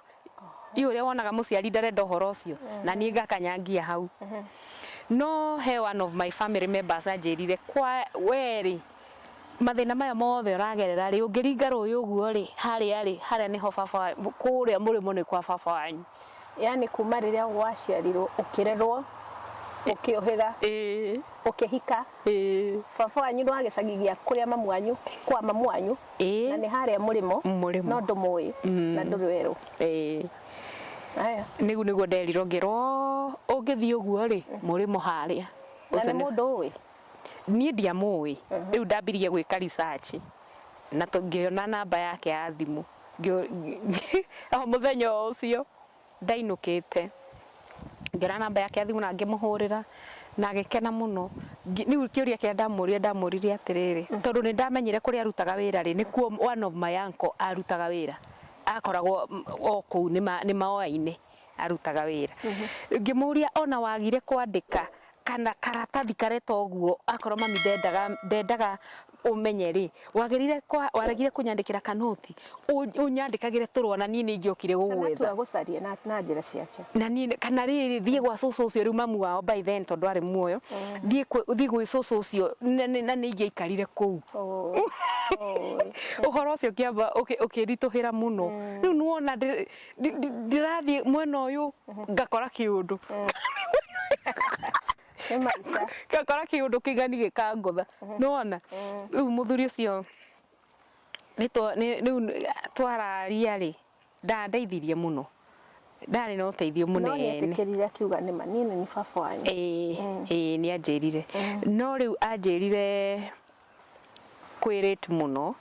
I ũrĩa wonaga mũciari ndarenda ũhoro ũcio, na niĩ ngakanyangia hau. No he one of my family members anjĩrire, kwa we rĩ, mathĩna maya mothe ũragerera rĩ, ũngĩringa rũĩ ũguo rĩ, harĩa rĩ, harĩa nĩho baba kũrĩa mũrĩmo nĩ kwa baba wanyu. Yani kuma rĩrĩa waciarirwo, ũkĩrerwo, ũkĩũhĩga, ũkĩhika, baba wanyu nĩ wa gĩcagi gĩa kũrĩa mamu wanyu, kwa mamu wanyu, na nĩ harĩa mũrĩmo. Mũrĩmo. No ndũmũĩ na ndũrĩ werũ. Aya. Nĩguo nderirwo, ngĩrwo ũngĩthiĩ ũguo rĩ, mũrĩmo harĩa. Na Ũcio nĩ mũndũ ũĩ? Niĩ ndiamũĩ. Rĩu ndambirie gwĩka research na ngĩona namba yake ya thimũ. O mũthenya o ũcio ndainũkĩte, ngĩona namba yake ya thimũ na ngĩmũhũrĩra na agĩkena mũno. Rĩu kĩũria kĩrĩa ndamũririe, ndamũririe atĩrĩrĩ, tondũ nĩ ndamenyire kũrĩa arutaga wĩra rĩ, nĩkuo one of my uncle arutaga wĩra, akoragwo o kũu nĩ maoa-inĩ arutaga wĩra. Ngĩmũria, ona wagire kwandĩka kana karatathi kareta ũguo, akorwo mami ndendaga ũmenye rĩ, wagĩrĩire waregire kũnyandĩkĩra kanoti, ũnyandĩkagĩre tũrũa na niĩ nĩ ingĩokire Kana gũgwetha. tua gũcaria na njĩra ciake. Na niĩ kana rĩrĩ, thiĩ gwa cũcũ ũcio, rĩu mamu wao by then tondũ arĩ muoyo, thiĩ gwĩ cũcũ ũcio, na nĩ ingĩaikarire kũu. Ũhoro ũcio ũkĩamba ũkĩritũhĩra mũno. Rĩu nĩwona ndĩrathiĩ mwena ũyũ ngakora kĩũndũ. Nĩ maica. Ngakora kĩũndũ kĩgani gĩkangũtha. Nĩwona? Rĩu mũthuri ũcio rĩu twararia rĩ, ndandeithirie mũno. Ndarĩ na ũteithio No mũnene. nĩetĩkĩrire akiuga nĩma niĩ nĩ baba wanyu? Ĩĩ, nĩ anjĩrire. No rĩu anjĩrire kwĩ late mũno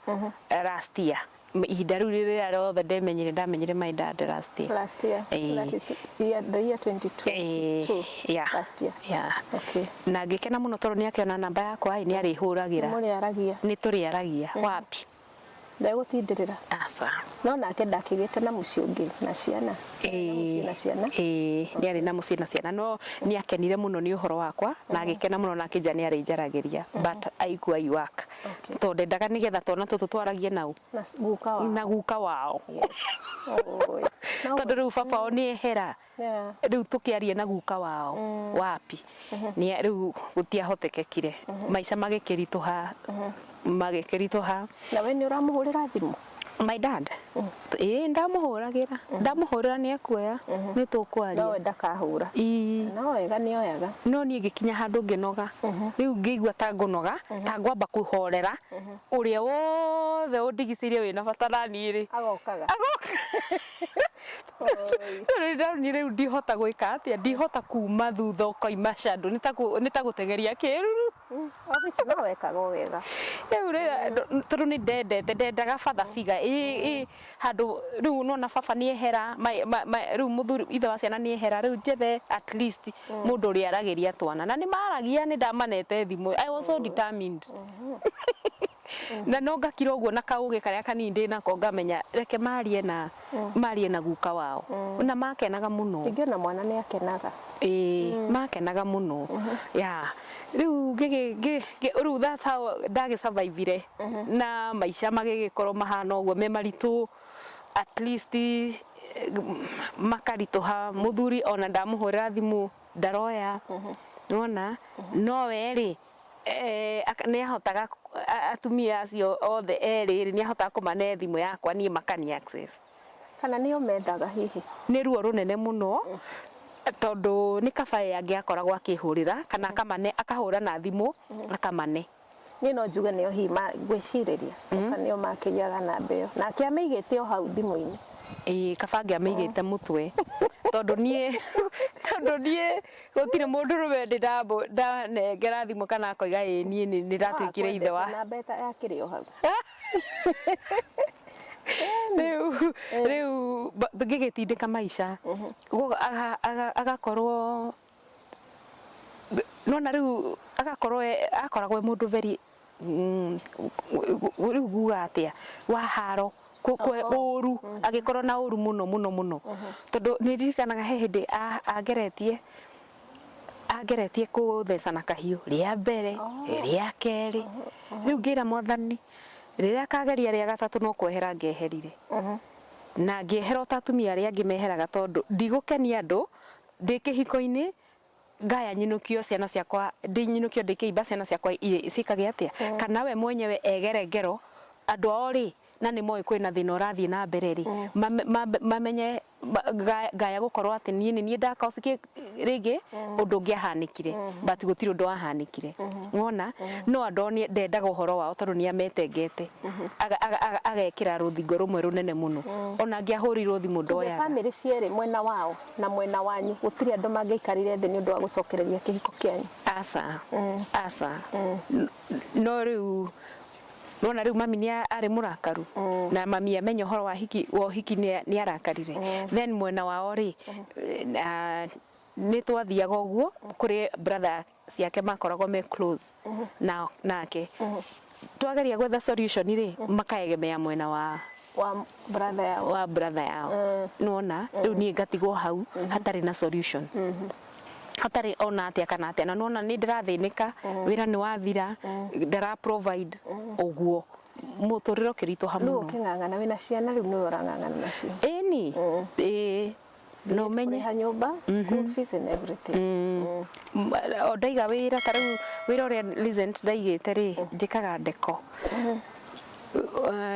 last year. Ihinda rĩu rĩrĩa rĩothe ndemenyire, ndamenyire my dad last year. Last year. That is the year 2022. Yeah. Last year. Yeah. Okay. Na ngĩkena mũno tondũ nĩ akĩona namba yakwa ĩ, nĩ arĩhũragĩra. Mũrĩaragia. Nĩ tũrĩaragia. Wapi? Ndegũtindĩrĩra. Aca. No nake ndakĩgĩte na mũciĩ ũngĩ na ciana? Na mũciĩ na ciana? Ĩĩ, nĩ arĩ na mũciĩ na ciana, no nĩ akenire mũno nĩ ũhoro wakwa na agĩkena mũno na akĩnjĩra nĩ arĩnjaragĩria, but aigua iwak tondũ ndendaga nĩgetha twana tũtũ twaragie nau Na guka wao. Na guka wao. Oi. Tondũ rĩu baba wao nĩ ehera, rĩu tũkĩarie na guka wao wapi? Nĩ rĩu gũtiahotekekire, maica magĩkĩritũha, magĩkĩritũha. Na we nĩ ũramũhũrĩra thimũ? My dad, ĩĩ, ndamũhũragĩra, ndamũhũrĩra nĩ ekuoya, nĩ tũkwaria. No we ndakahũra? Ĩĩ. No wega nĩ oyaga. No niĩ ngĩkinya handũ ngĩnoga. Rĩu ngĩigua ta ngũnoga, ta ngwamba kũhorera, ũrĩa wothe ũndigicĩirie wĩna bata na niĩ rĩ, Agokaga. Agoka. Tondũ ndonire rĩu ndihota gwĩka atĩa, ndihota kuma thutha ũkoima shadow, nĩ ta gũteng'eria kĩruru. Obici no wekaga o wega. Rĩu rĩrĩa tondũ nĩ ndendete, ndendaga father figure ĩ handũ. Rĩu nona baba nĩ ehera, rĩu mũthuri ithe wa ciana nĩ ehera, rĩu njethe at least mũndũ ũrĩa aragĩria twana, na nĩ maragia, nĩ ndamanete thimũ. I was so determined na no ngakira ũguo na kaũgĩ karĩa kanini ndĩ nako, ngamenya reke marie na guka wao, na makenaga mũno. Ingĩona mwana nĩ akenaga. Ĩĩ, makenaga mũno. Ya, rĩu rĩu that's how ndagĩsurvivire na maica magĩgĩkorwo mahana ũguo me maritũ, at least makaritũha. Mũthuri ona ndamũhũrĩra thimũ ndaroya, nĩwona? No we rĩ, nĩ ahotaga atumia acio othe erĩ rĩ, nĩ ahotaga kũmane thimũ yakwa niĩ makani access. Kana nĩo mendaga hihi? Nĩ ruo rũnene mũno, tondũ nĩ kaba ye angĩakoragwo akĩhũrĩra kana akamane, akahũra na thimũ akamane. Niĩ no njuge nĩo hihi ngwĩcirĩria oka nĩo makĩgĩaga namba ĩyo, nake amĩigĩte o hau thimũ-inĩ. Ĩĩ, kaba angĩamĩigĩte mũtwe, tondũ niĩ gũtirĩ mũndũ rũme ndĩ ndanengera thimũ kana akoiga ĩĩ niĩ nĩ ndatuĩkire ithe wa Namba yakĩrĩ o hau. Rĩu ngĩgĩtindĩka maica. Agakorwo nona rĩu agakorwo akoragwo e mũndũ very rĩu nguga atĩa, wa haro, ũru, agĩkorwo na ũru mũno mũno mũno, tondũ nĩ ndirikanaga he hĩndĩ angeretie. Angeretie kũtheca na kahiũ rĩa mbere, rĩa kerĩ. Rĩu ngĩra Mwathani, rĩrĩa akageria rĩa gatatũ no kwehera ngeherire. Na ngĩehera ota atumia arĩa angĩ meheraga, tondũ ndigũkenia andũ ndĩ kĩhiko-inĩ, ngaya nyinũkio ciana ciakwa, ndinyinũkio ndĩ kĩimba, ciana ciakwa ciĩkage atĩa? Kana we mwenyewe egere ngero andũ ao rĩ, na nĩ moĩ kwĩna thĩna ũrathiĩ na mbere rĩ, mamenye ngaya gũkorwo atĩ niĩ nĩ niĩ ndaka rĩngĩ ũndũ ũngĩahanĩkire, but gũtirĩ ũndũ wahanĩkire. Wona no andũ ao ndendaga ũhoro wao, tondũ nĩ ametengete, agekĩra rũthingo rũmwe rũnene mũno. Ona angĩahũrirwo thimũ, Tuge ndoyaga. Bamĩrĩ cierĩ, mwena wao na mwena wanyu, gũtirĩ andũ mangĩaikarire thĩ nĩ ũndũ wa gũcokereria kĩhiko kĩanyu? Aca, aca. No rĩu nona rĩu mami nĩ arĩ mũrakaru, na mami amenya ũhoro wa hiki wa ũhiki nĩ arakarire. Then mwena wao rĩ, na nĩ twathiaga ũguo kũrĩ brother ciake, makoragwo me close na nake. Twageria gwetha solution rĩ, makaegemea mwena wa wa brother yao. Wa brother yao. Nona rĩu niĩ ngatigwo hau hatarĩ na solution, hatarĩ ona atĩa kana atĩa. Na nona nĩ ndĩrathĩnĩka, wĩra nĩ wathira, ndara provide ũguo, mũtũrĩre ũkĩritũha Rĩu mũno. Ũkĩng'ang'ana wĩna ciana, rĩu nĩwe ũrang'ang'ana nacio? Ĩni, ĩĩ, no menye. Kũrĩha nyũmba, school fees and everything. O ndaiga wĩra, ta rĩu wĩra ũrĩa recent ndaigĩte rĩ, njĩkaga ndeko.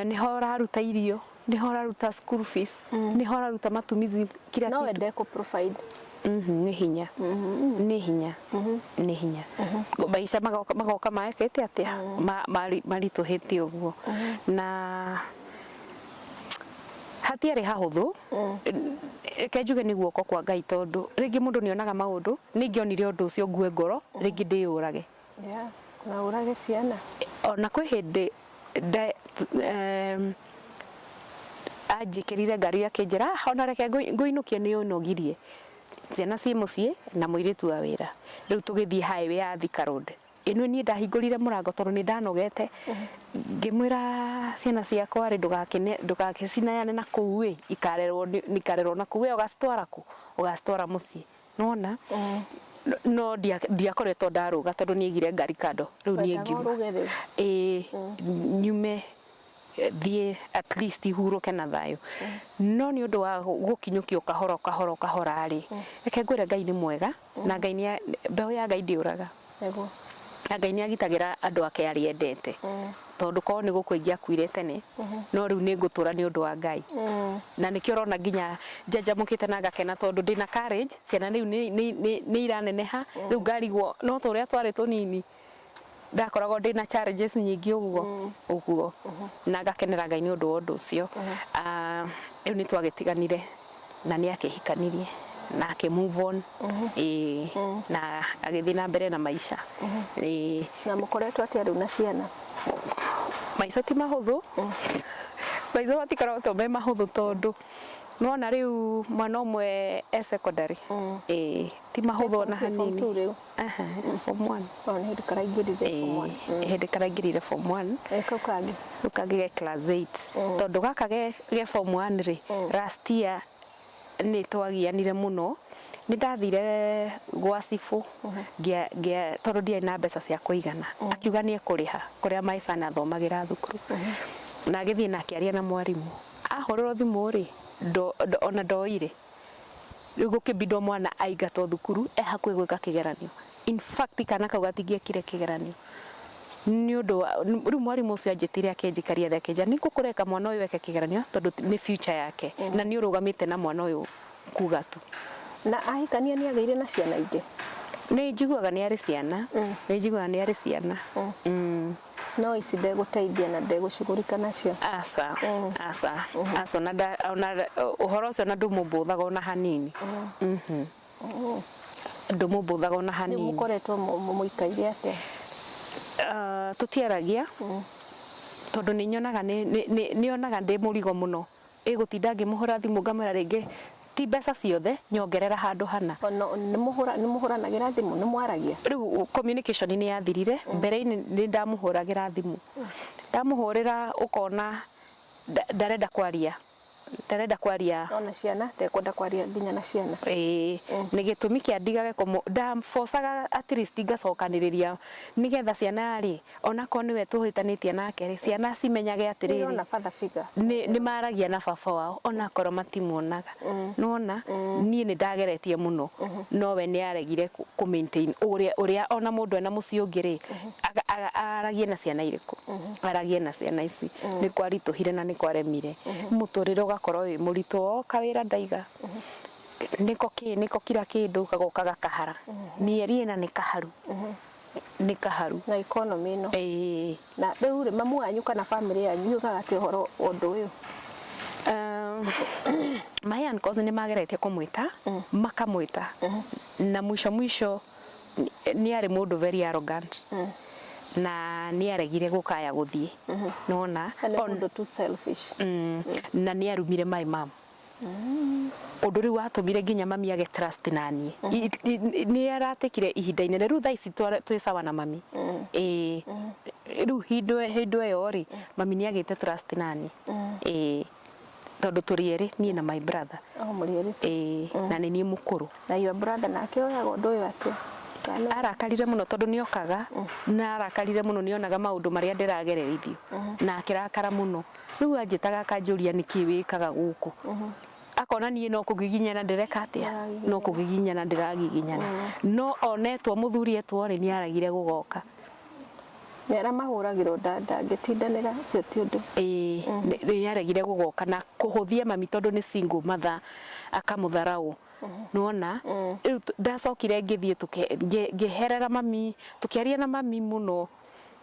Nĩho ũraruta irio, nĩho ũraruta school fees, nĩho ũraruta matumizi, kila No kitu. wende kũ provide. Nĩ hinya, nĩ hinya, nĩ hinya. Maica magoka maekete atĩa, maritũhĩte ũguo, na hatiarĩ hahũthũ. Reke njuge nĩ guoko kwa Ngai, tondũ rĩngĩ mũndũ nĩ onaga maũndũ. Nĩ ingĩonire ũndũ ũcio ngue ngoro, rĩngĩ ndĩyũrage. Yeah, na ũrage ciana. Ona kwĩ hĩndĩ anjĩkĩrire ngari, akĩnjĩra, "Ah, ona reke ngũinũkie, nĩ ũnogirie." Ciana ciĩ mũciĩ na mũirĩtu wa wĩra. Rĩu tũgĩthiĩ highway ya Thika Road ĩno, niĩ ndahingũrire mũrango tondũ nĩ ndanogete. Ngĩmwĩra, "Ciana ciakwa rĩ, ndũgakĩcineane na kũu ĩ, ikarerwo na kũu. We ũgacitwara kũ? Ũgacitwara mũciĩ." Nona no ndiakoretwo ndarũga, tondũ nĩ aigire ngari kando. Rĩu niĩ Wendaga ngiuma. ũrũge rĩu. Ĩĩ, nyume thiĩ at least hurũke na thayũ. No nĩ ũndũ wa gũkinyũkio kahora kahora kahora rĩ, reke ngwĩre, Ngai nĩ mwega, na Ngai nĩ mbeũ ya Ngai ndĩũraga. Na Ngai nĩ agitagĩra andũ ake arĩa endete, tondũ korwo nĩ gũkua ingĩakuire tene, no rĩu nĩ ngũtũra nĩ ũndũ wa Ngai. Na nĩkĩo ũrona nginya njanjamũkĩte na ngakena, tondũ ndĩna courage. Ciana rĩu nĩ iraneneha. Rĩu ngarigwo no ta ũrĩa twarĩ tũnini, ndakoragwo ndĩna challenges nyingĩ ũguo ũguo, na ngakenera Ngai nĩ ũndũ wa ũndũ ũcio. Ah, rĩu nĩ twagĩtiganire na nĩ akĩhikanirie na akĩ move on, ĩĩ, na agĩthiĩ na mbere na maica, ĩĩ. Na mũkoretwo atĩa rĩu na ciana? Maica ti mahũthũ, maica matikoragwo me mahũthũ, tondũ nĩwona rĩu mwana ũmwe e secondary. Ĩĩ, ti mahũthũ ona Form hanini. two rĩu? Aha, form one. O nĩ hĩndĩ karaingĩrire form one. Ĩĩ, hĩndĩ karaingĩrire form one. Eh, kau kangĩ? Rĩu kangĩ ge class 8, tondũ gaka ge form 1 rĩ, last year nĩ twagianire mũno. Nĩ ndathire gwa cibũ tondũ ndiarĩ na mbeca cia kũigana. Akiuga nĩ ekũrĩha kũrĩa my son athomagĩra thukuru, na agĩthiĩ na akĩaria na mwarimũ. Ahũrĩrwo thimũ rĩ, ona ndoire. Rĩu gũkĩbindwo mwana aingatwo thukuru e hakuhĩ gwĩka kĩgeranio. In fact, kana kau gatingĩekire kĩgeranio nĩ ũndũ wa rĩu. Mwarimũ ũcio anjĩtire, akĩnjikaria thĩ, akĩnjĩra, "Nĩ ngũkũreka mwana ũyũ eke kĩgeranio, tondũ nĩ future yake, na nĩ ũrũgamĩte na mwana ũyũ kuga tu." Na ahikania nĩ agĩire na ciana ingĩ? Nĩ njiguaga nĩ arĩ ciana, nĩ njiguaga nĩ arĩ ciana. No ici ndegũteithia na ndegũcugurika nacio? Aca, aca, aca. Ona ũhoro ũcio na ndũmũmbũthaga ona hanini. Ndũmũmbũthaga ona Rĩu hanini. Mũkoretwo mũikaire atĩa? Tũtiaragia, tondũ nĩ nyonaga nĩ onaga ndĩ mũrigo mũno. Ĩgũtinda ngĩmũhũra thimũ, ngamwĩra rĩngĩ ti mbeca ciothe, nyongerera handũ hana. Ona nĩ mũhũranagĩra thimũ, nĩ mwaragia? Rĩu communication nĩ yathirire. Mbere-inĩ nĩ ndamũhũragĩra thimũ. Ndamũhũrĩra, ũkona ndarenda kwaria. Ndarenda kwaria. Ona ciana ndekwenda kwaria nginya na ciana. Ĩĩ, nĩ gĩtũmi kĩa ndigage ndabocaga at least ngacokanĩrĩria nĩgetha ciana rĩ, onakorwo nĩwe tũhĩtanĩtie nake rĩ, ciana cimenyage atĩrĩrĩ, Nĩũrona father figure. Nĩ maragia na baba wao onakorwo matimuonaga. Nĩwona niĩ nĩ ndageretie mũno, no we nĩ aregire kũ maintain ũrĩa ona mũndũ ena mũciĩ ũngĩ rĩ, aragie na ciana irĩkũ, aragie na ciana ici. Nĩ kwaritũhire na nĩ kwaremire, mũtũrĩre ũgakorwo wĩ mũritũ, woka wĩra ndaiga nĩko kĩ nĩko kira kĩndũ kagoka gakahara mĩeri ĩna, nĩ kaharu, nĩ kaharu. Na economy ĩno. Ĩĩ. Na rĩu rĩ, mamu wanyu kana family yanyu yugaga atĩ ũhoro wa ũndũ ũyũ? My uncles nĩ mageretie kũmwĩta, makamwĩta, na mwisho mwisho nĩ arĩ mũndũ very arrogant na nĩ aregire gũkaya gũthiĩ, nona. Nĩ mũndũ too selfish. Na nĩ arumire my mom, ũndũ rĩu watũmire nginya mami age trust na niĩ. Nĩ aratikire ihinda inene. Rĩu thaa ici twĩ sawa na mami. Ĩĩ, rĩu hĩndĩ ĩyo rĩ, mami nĩ agĩte trust na niĩ, ĩĩ, tondũ tũrĩ erĩ, niĩ na my brother. O mũrĩ erĩ. Ĩĩ, na nĩ niĩ mũkũrũ. Na your brother nake oyaga ũndũ ũyũ atĩa? Arakarire mũno tondũ nĩ okaga na arakarire mũno, nĩ onaga maũndũ marĩa ndĩragererithio na akĩrakara mũno. Rĩu anjĩtaga akanjũria, nĩkĩ wĩkaga gũkũ? Akona niĩ no kũgiginyana ndĩreka atĩa, no kũgiginyana ndĩragiginyana, no onetwo mũthuri etwo rĩ, nĩ aragire gũgoka. Nĩ aramahũragĩrwo, ndangĩtindanĩra, ũcio ti ũndũ. Ĩĩ, nĩ aregire gũgoka na kũhũthia mami tondũ nĩ single mother, akamũtharaũ, nĩwona. Rĩu ndacokire ngĩthiĩ ngĩherera mami, tũkĩaria na mami mũno.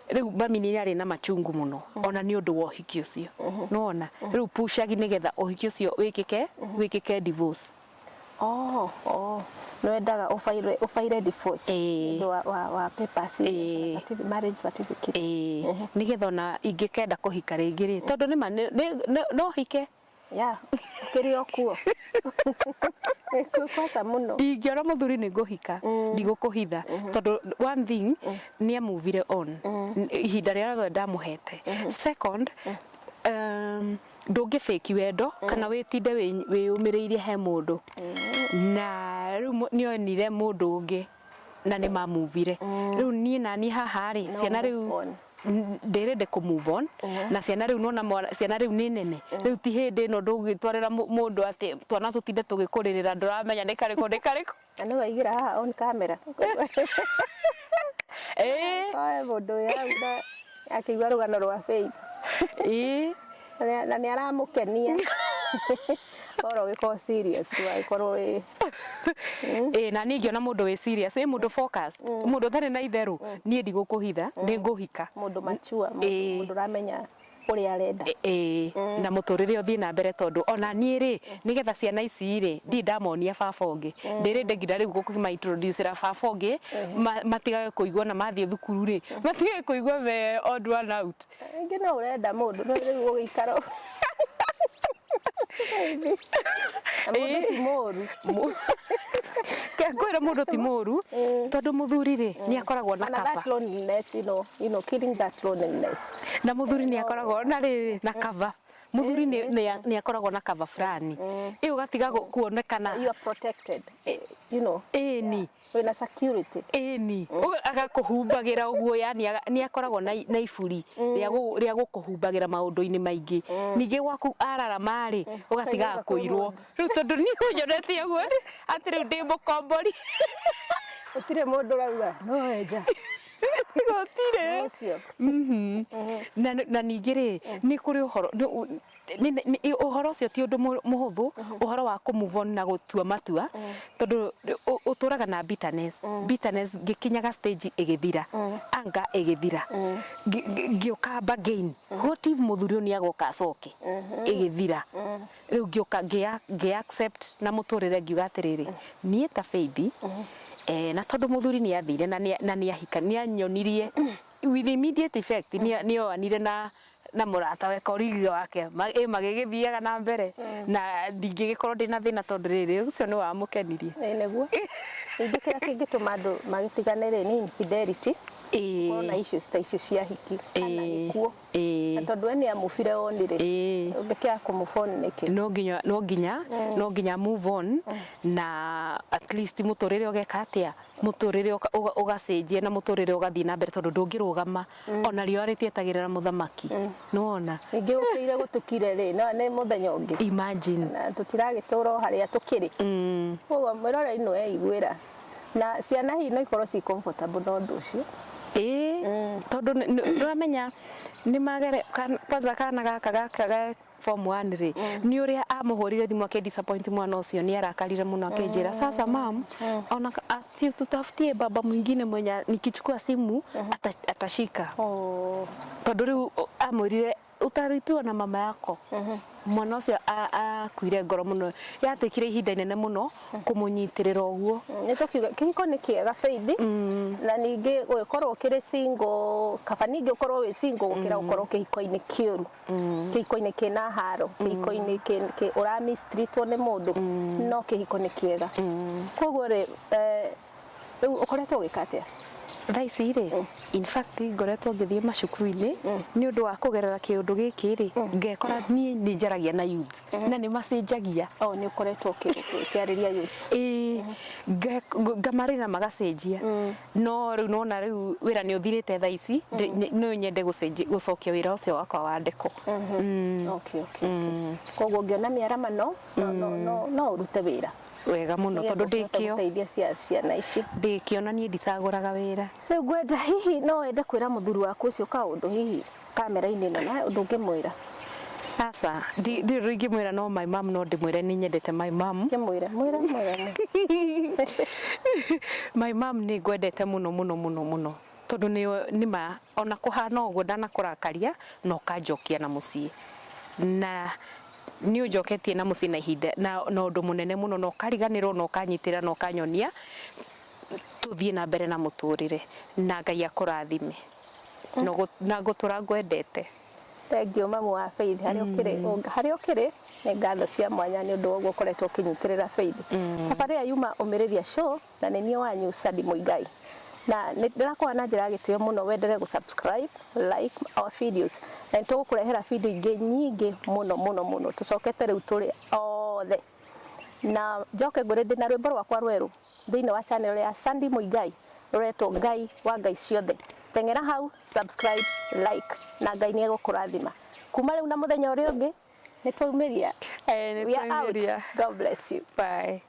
Rĩu mami nĩ arĩ na machungu mũno ona nĩ ũndũ wa ũhiki ũcio, nĩwona. Rĩu pushagi nĩgetha ũhiki ũcio wĩkĩke divorce. Oh, nĩwendaga ũbaire divorce? Ĩĩ. Ũndũ wa papers? Ĩĩ. Marriage certificate? Ĩĩ, nĩgetha ona ingĩkenda kũhika rĩngĩ rĩ, tondũ nĩma no hike. Ya ũkĩrĩ o kuo kwasa mũno. Ingĩona mũthuri nĩ ngũhika, ndigũkũhitha, tondũ one thing nĩ amuvire on ihinda rĩrĩa rĩothe ndamũhete. Second, ndũngĩ fake wendo kana wĩtinde wĩyũmĩrĩirie he mũndũ, na rĩu nĩ onire mũndũ ũngĩ na nĩ mamuvire. Rĩu niĩ nani haha rĩ, No ciana move rĩu on. Ndĩrende kũ move on na ciana rĩu nona ciana rĩu nĩ nene. Rĩu ti hĩndĩ ĩno ndũgĩtwarĩra mũndũ atĩ twana tũtinde tũgĩkũrĩrĩra, ndũramenya nĩ karĩkũ nĩ karĩkũ. Na nĩ waigĩra haha on camera. Ĩĩ. Oe mũndũ wĩ hau na akĩigua rũgano rwa Faith. Na nĩ aramũkenia oro ũgĩkorwo serious, ndũgagĩkorwo wĩ Ĩĩ, na niĩ ngĩona mũndũ wĩ serious, ĩ mũndũ focus, mũndũ ũtarĩ na itherũ, niĩ ndigũkũhitha, nĩ ngũhika. Mũndũ mature, mũndũ Ĩĩ. mũndũ ũramenya ũrĩa arenda. Ĩĩ, na mũtũrĩre ũthiĩ na mbere, tondũ ona niĩ rĩ, nĩgetha ciana ici rĩ, ndirĩ ndamonia baba ũngĩ, ndĩrĩnde nginya rĩu gũkĩma introducera baba ũngĩ, matigage kũigua na mathiĩ thukuru rĩ, matigage kũigua me odd one out. Rĩngĩ no ũrenda mũndũ, no rĩu ũgĩikara na mũndũ ti mũru. Ngwĩra mũndũ ti mũru, tondũ mũthuri rĩ, nĩ akoragwo na Ona kaba. That loneliness, killing that loneliness. Na mũthuri nĩ akoragwo na rĩrĩ na cover, mũthuri nĩ akoragwo na cover fulani ĩ ũgatiga kuonekana. You are protected. Ĩni. Wĩna security. Ĩni, agakũhumbagĩra ũguo, yani nĩ akoragwo na iburi rĩa gũkũhumbagĩra maũndũ-inĩ maingĩ. Ningĩ gwaku ararama rĩ, ũgatigaga Ũkaigua kwĩ kũirwo. mũndũ. Rĩu tondũ niĩ ũnyonetie ũguo atĩ rĩu ndĩ mũkombori. Gũtirĩ mũndũ ũrauga no enja. Gũtirĩ. Ũcio. Na ningĩ rĩ, nĩ kũrĩ ũhoro ũhoro ũcio ti ũndũ mũhũthũ, ũhoro wa kũ move on na gũtua matua, tondũ ũtũraga na bitterness. Bitterness ngĩkinyaga stage ĩgĩthira, anga ĩgĩthira, ngĩũka bargain, what if mũthuri ũyũ nĩ agoka acoke, ĩgĩthira. Rĩu ngĩũka ngĩ accept na mũtũrĩre, ngiuga atĩrĩrĩ, niĩ ta Faith, na tondũ mũthuri nĩ athire na nĩ ahika, nĩ anyonirie with immediate effect, nĩ oanire na mũrata we colleague wake, ĩ magĩgĩthiaga na mbere na ndingĩgĩkorwo ndĩna thĩna, tondũ rĩrĩ ũcio nĩ wamũkenirie. Ĩ nĩguo. Ningĩ kĩrĩa kĩngĩtũma andũ magĩtigane rĩ, nĩ infidelity. Gũkorwo na issues ta icio cia hiki kana gĩkuũ. Na tondũ we nĩ amũbire on rĩ, ũngĩkĩaga kũmove on nĩkĩ? No nginya move on na at least mũtũrĩre ũgeka atĩa, mũtũrĩre ũgacenjia na mũtũrĩre ũgathiĩ na mbere, tondũ ndũngĩrũgama ona riũa rĩtietagĩrĩra mũthamaki, nĩwona? Ningĩ gũkĩire gũtukire rĩ, no nĩ mũthenya ũngĩ. Imagine. Na tũtiragĩtũra o harĩa tũkĩrĩ. Koguo mwĩroreri no eiguĩra, na ciana hihi no ikorwo ci comfortable na ũndũ ũcio. Ĩĩ, tondũ nĩũramenya nĩ magere kwanza kana gaka ga form 1 rĩ, nĩ ũrĩa amũhũrire thimũ akĩ disappoint mwana ũcio, nĩ arakarire mũno, akĩnjĩra, "Sasa mam, ona ati tutafutie baba mwingine mwenye nikichukua simu atashika." Oh. Tondũ rĩu amwĩrire, "Utaripiwa na mama yako." Mwana ũcio akuire ngoro mũno, yatĩkire ihinda inene mũno kũmũnyitĩrĩra ũguo. Nĩ tũkiuga kĩhiko nĩ kĩega, Faith, na ningĩ gũgĩkorwo ũkĩrĩ single, kaba ningĩ ũkorwo wĩ single gũkĩra gũkorwo kĩhiko-inĩ kĩũru, kĩhiko-inĩ kĩna haro, kĩhiko-inĩ ũra mistreatwo nĩ mũndũ. No kĩhiko nĩ kĩega. Koguo rĩ, rĩu ũkoretwo ũgĩka atĩa? Thaa ici rĩ, in fact ngoretwo ngĩthiĩ macukuru-inĩ nĩ ũndũ wa kũgerera kĩũndũ gĩkĩ rĩ, ngekora niĩ nĩ njaragia na youth na nĩ macenjagia. Oh, nĩ ũkoretwo ũkĩarĩria youth. Ĩĩ, ngamarĩra magacenjia. No rĩu nona rĩu wĩra nĩ ũthirĩte thaa ici, no nyende gũcokia wĩra ũcio wakwa wa ndeko. Okay. Koguo ũngĩona mĩaramano no ũrute wĩra. Wega mũno, tondũ Nĩgetha ũkĩhota ndĩkĩo gũteithia ciana ici. Ndĩkĩo na niĩ ndicagũraga wĩra. Rĩu ngwenda hihi no wende kwĩra mũthuri waku ũcio kaũndũ, hihi kamera-inĩ ĩno, na ũndũ ũngĩmwĩra? Aca, ndirĩ ũndũ ingĩmwĩra, no my mom no ndĩmwĩre nĩ nyendete my mom. Kĩmwĩre, mwĩre, mwĩre, mwĩre. My mom, nĩ ngwendete mũno mũno mũno mũno, tondũ nĩ ma ona kũhana ũguo ndanakũrakaria na ũkanjokia na mũciĩ, na nĩ ũnjoketie na mũciĩ na ihinda na ũndũ mũnene mũno, na ũkariganĩrwo na ũkanyitĩra na ũkanyonia tũthiĩ na mbere na mũtũrĩre, na Ngai akũrathime na ngũtũra ngwendete. Thank you, mamu wa Faith, harĩa ũkĩrĩ, nĩ ngatho cia mwanya nĩ ũndũ wa ũguo ũkoretwo ũkĩnyitĩrĩra Faith. Tabarĩra yuma Ũmĩrĩria Show, na nĩ niĩ wanyu Sandi Mũigai, na nĩ ndĩrakorwo na njĩra ya gĩtĩo mũno wendere gũ subscribe, like our videos, na nĩ tũgũkũrehera video ingĩ nyingĩ mũno mũno mũno. Tũcokete rĩu tũrĩ othe, na njoke ngwĩre ndĩ na rwĩmbo rwakwa rwerũ thĩinĩ wa channel ya Sandy Muigai, rũretwo "Ngai wa Ngai Ciothe". Teng'era hau, subscribe, like, na Ngai nĩ egũkũrathima. Kuma rĩu na mũthenya ũrĩa ũngĩ, nĩ twaumĩria. Nĩ We are out. twaumĩria. God bless you. Bye.